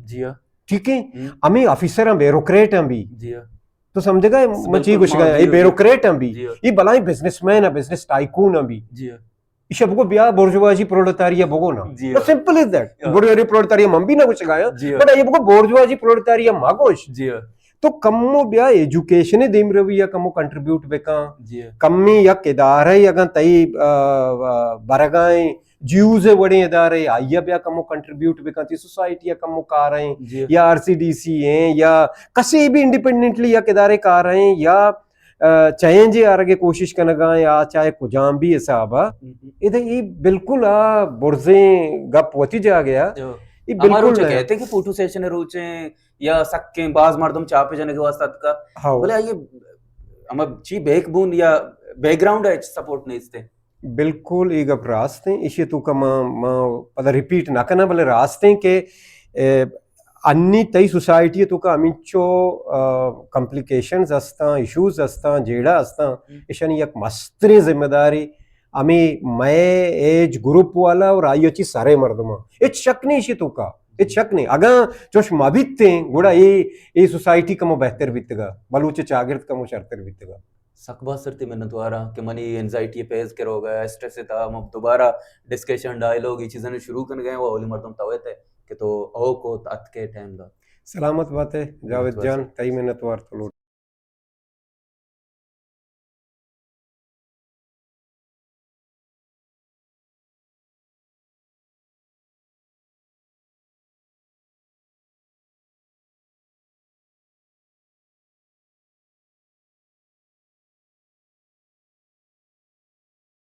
ٹھیک ہے؟ امی آفیسراں، بیوروکریٹاں بھی. تو سمجھگا؟ من چی گوشگا؟ ای بیوروکریٹاں بھی، ای بلائیں بزنس مین، بزنس ٹائکون بھی. ایشا بگو بیا بورژواژی پرولتاریا بگو نا. Simple is that. بورژواژی پرولتاریا من بھی نہ گوشگا. بٹ یہ بگو بورژواژی پرولتاریا ما گوش. تو کمو بیا ایجوکیشن دیم روی یا کمو کنٹریبیوٹ بکن. کمی یک ادارہ اگاں تئی برگائیں جیوز وڑیں ادارے، آئی بیا کمو کنٹریبیوٹ بکن، تی سوسائٹی کمو کاریں، یا آر سی ڈی سی ہیں، یا کسی بھی انڈیپینڈنٹلی یک ادارے کاریں، یا چینج آرگے کوشش کنگا یا چاہے کجام بھی حساب. ادا یہ بالکل آ برزیں گپ وتی جا گیا. یہ بالکل کہتے کہ فوٹو سیشن روچیں یا سکیں باز مردم چاپے جنگ واسطہ تکا. بلے یہ ہم چی بیک بون یا بیک گراؤنڈ ہے، سپورٹ نہیں استے. بالکل، یہ گپ راست ہیں. ایشی تو کا ما ما پدا ریپیٹ نہ کرنا، بلے راست ہیں کہ انی تئی سوسائٹی تو کا ہمینچو کمپلیکیشنز ہستاں، ایشوز ہستاں، جیڑا ہستاں، ایشانی یک مستریں ذمہ داری ہمیں مئے ایج گروپ والا اور آئی چی سارے مردماں. ہچ شک نہیں ایشی تو کا، ہچ شک نہیں. اگاں چوش ما بیتیں گڑا اے اے سوسائٹی کمو بہتر بیتگا، بلوچ چاگرد کمو شرتر بیتگا. سک باز سرتی منتواراں کہ منی انزائٹی پیز کروگا، اسٹریس تا ہم دوبارہ ڈسکشن، ڈائیلاگ، یہ چیزیں شروع کن گئے. وہ اولی مردم تویت ہے کہ تو او کو اتکے ٹائم دا. سلامت بات ہے جاوید جان، تئی منتوار تو لوٹ.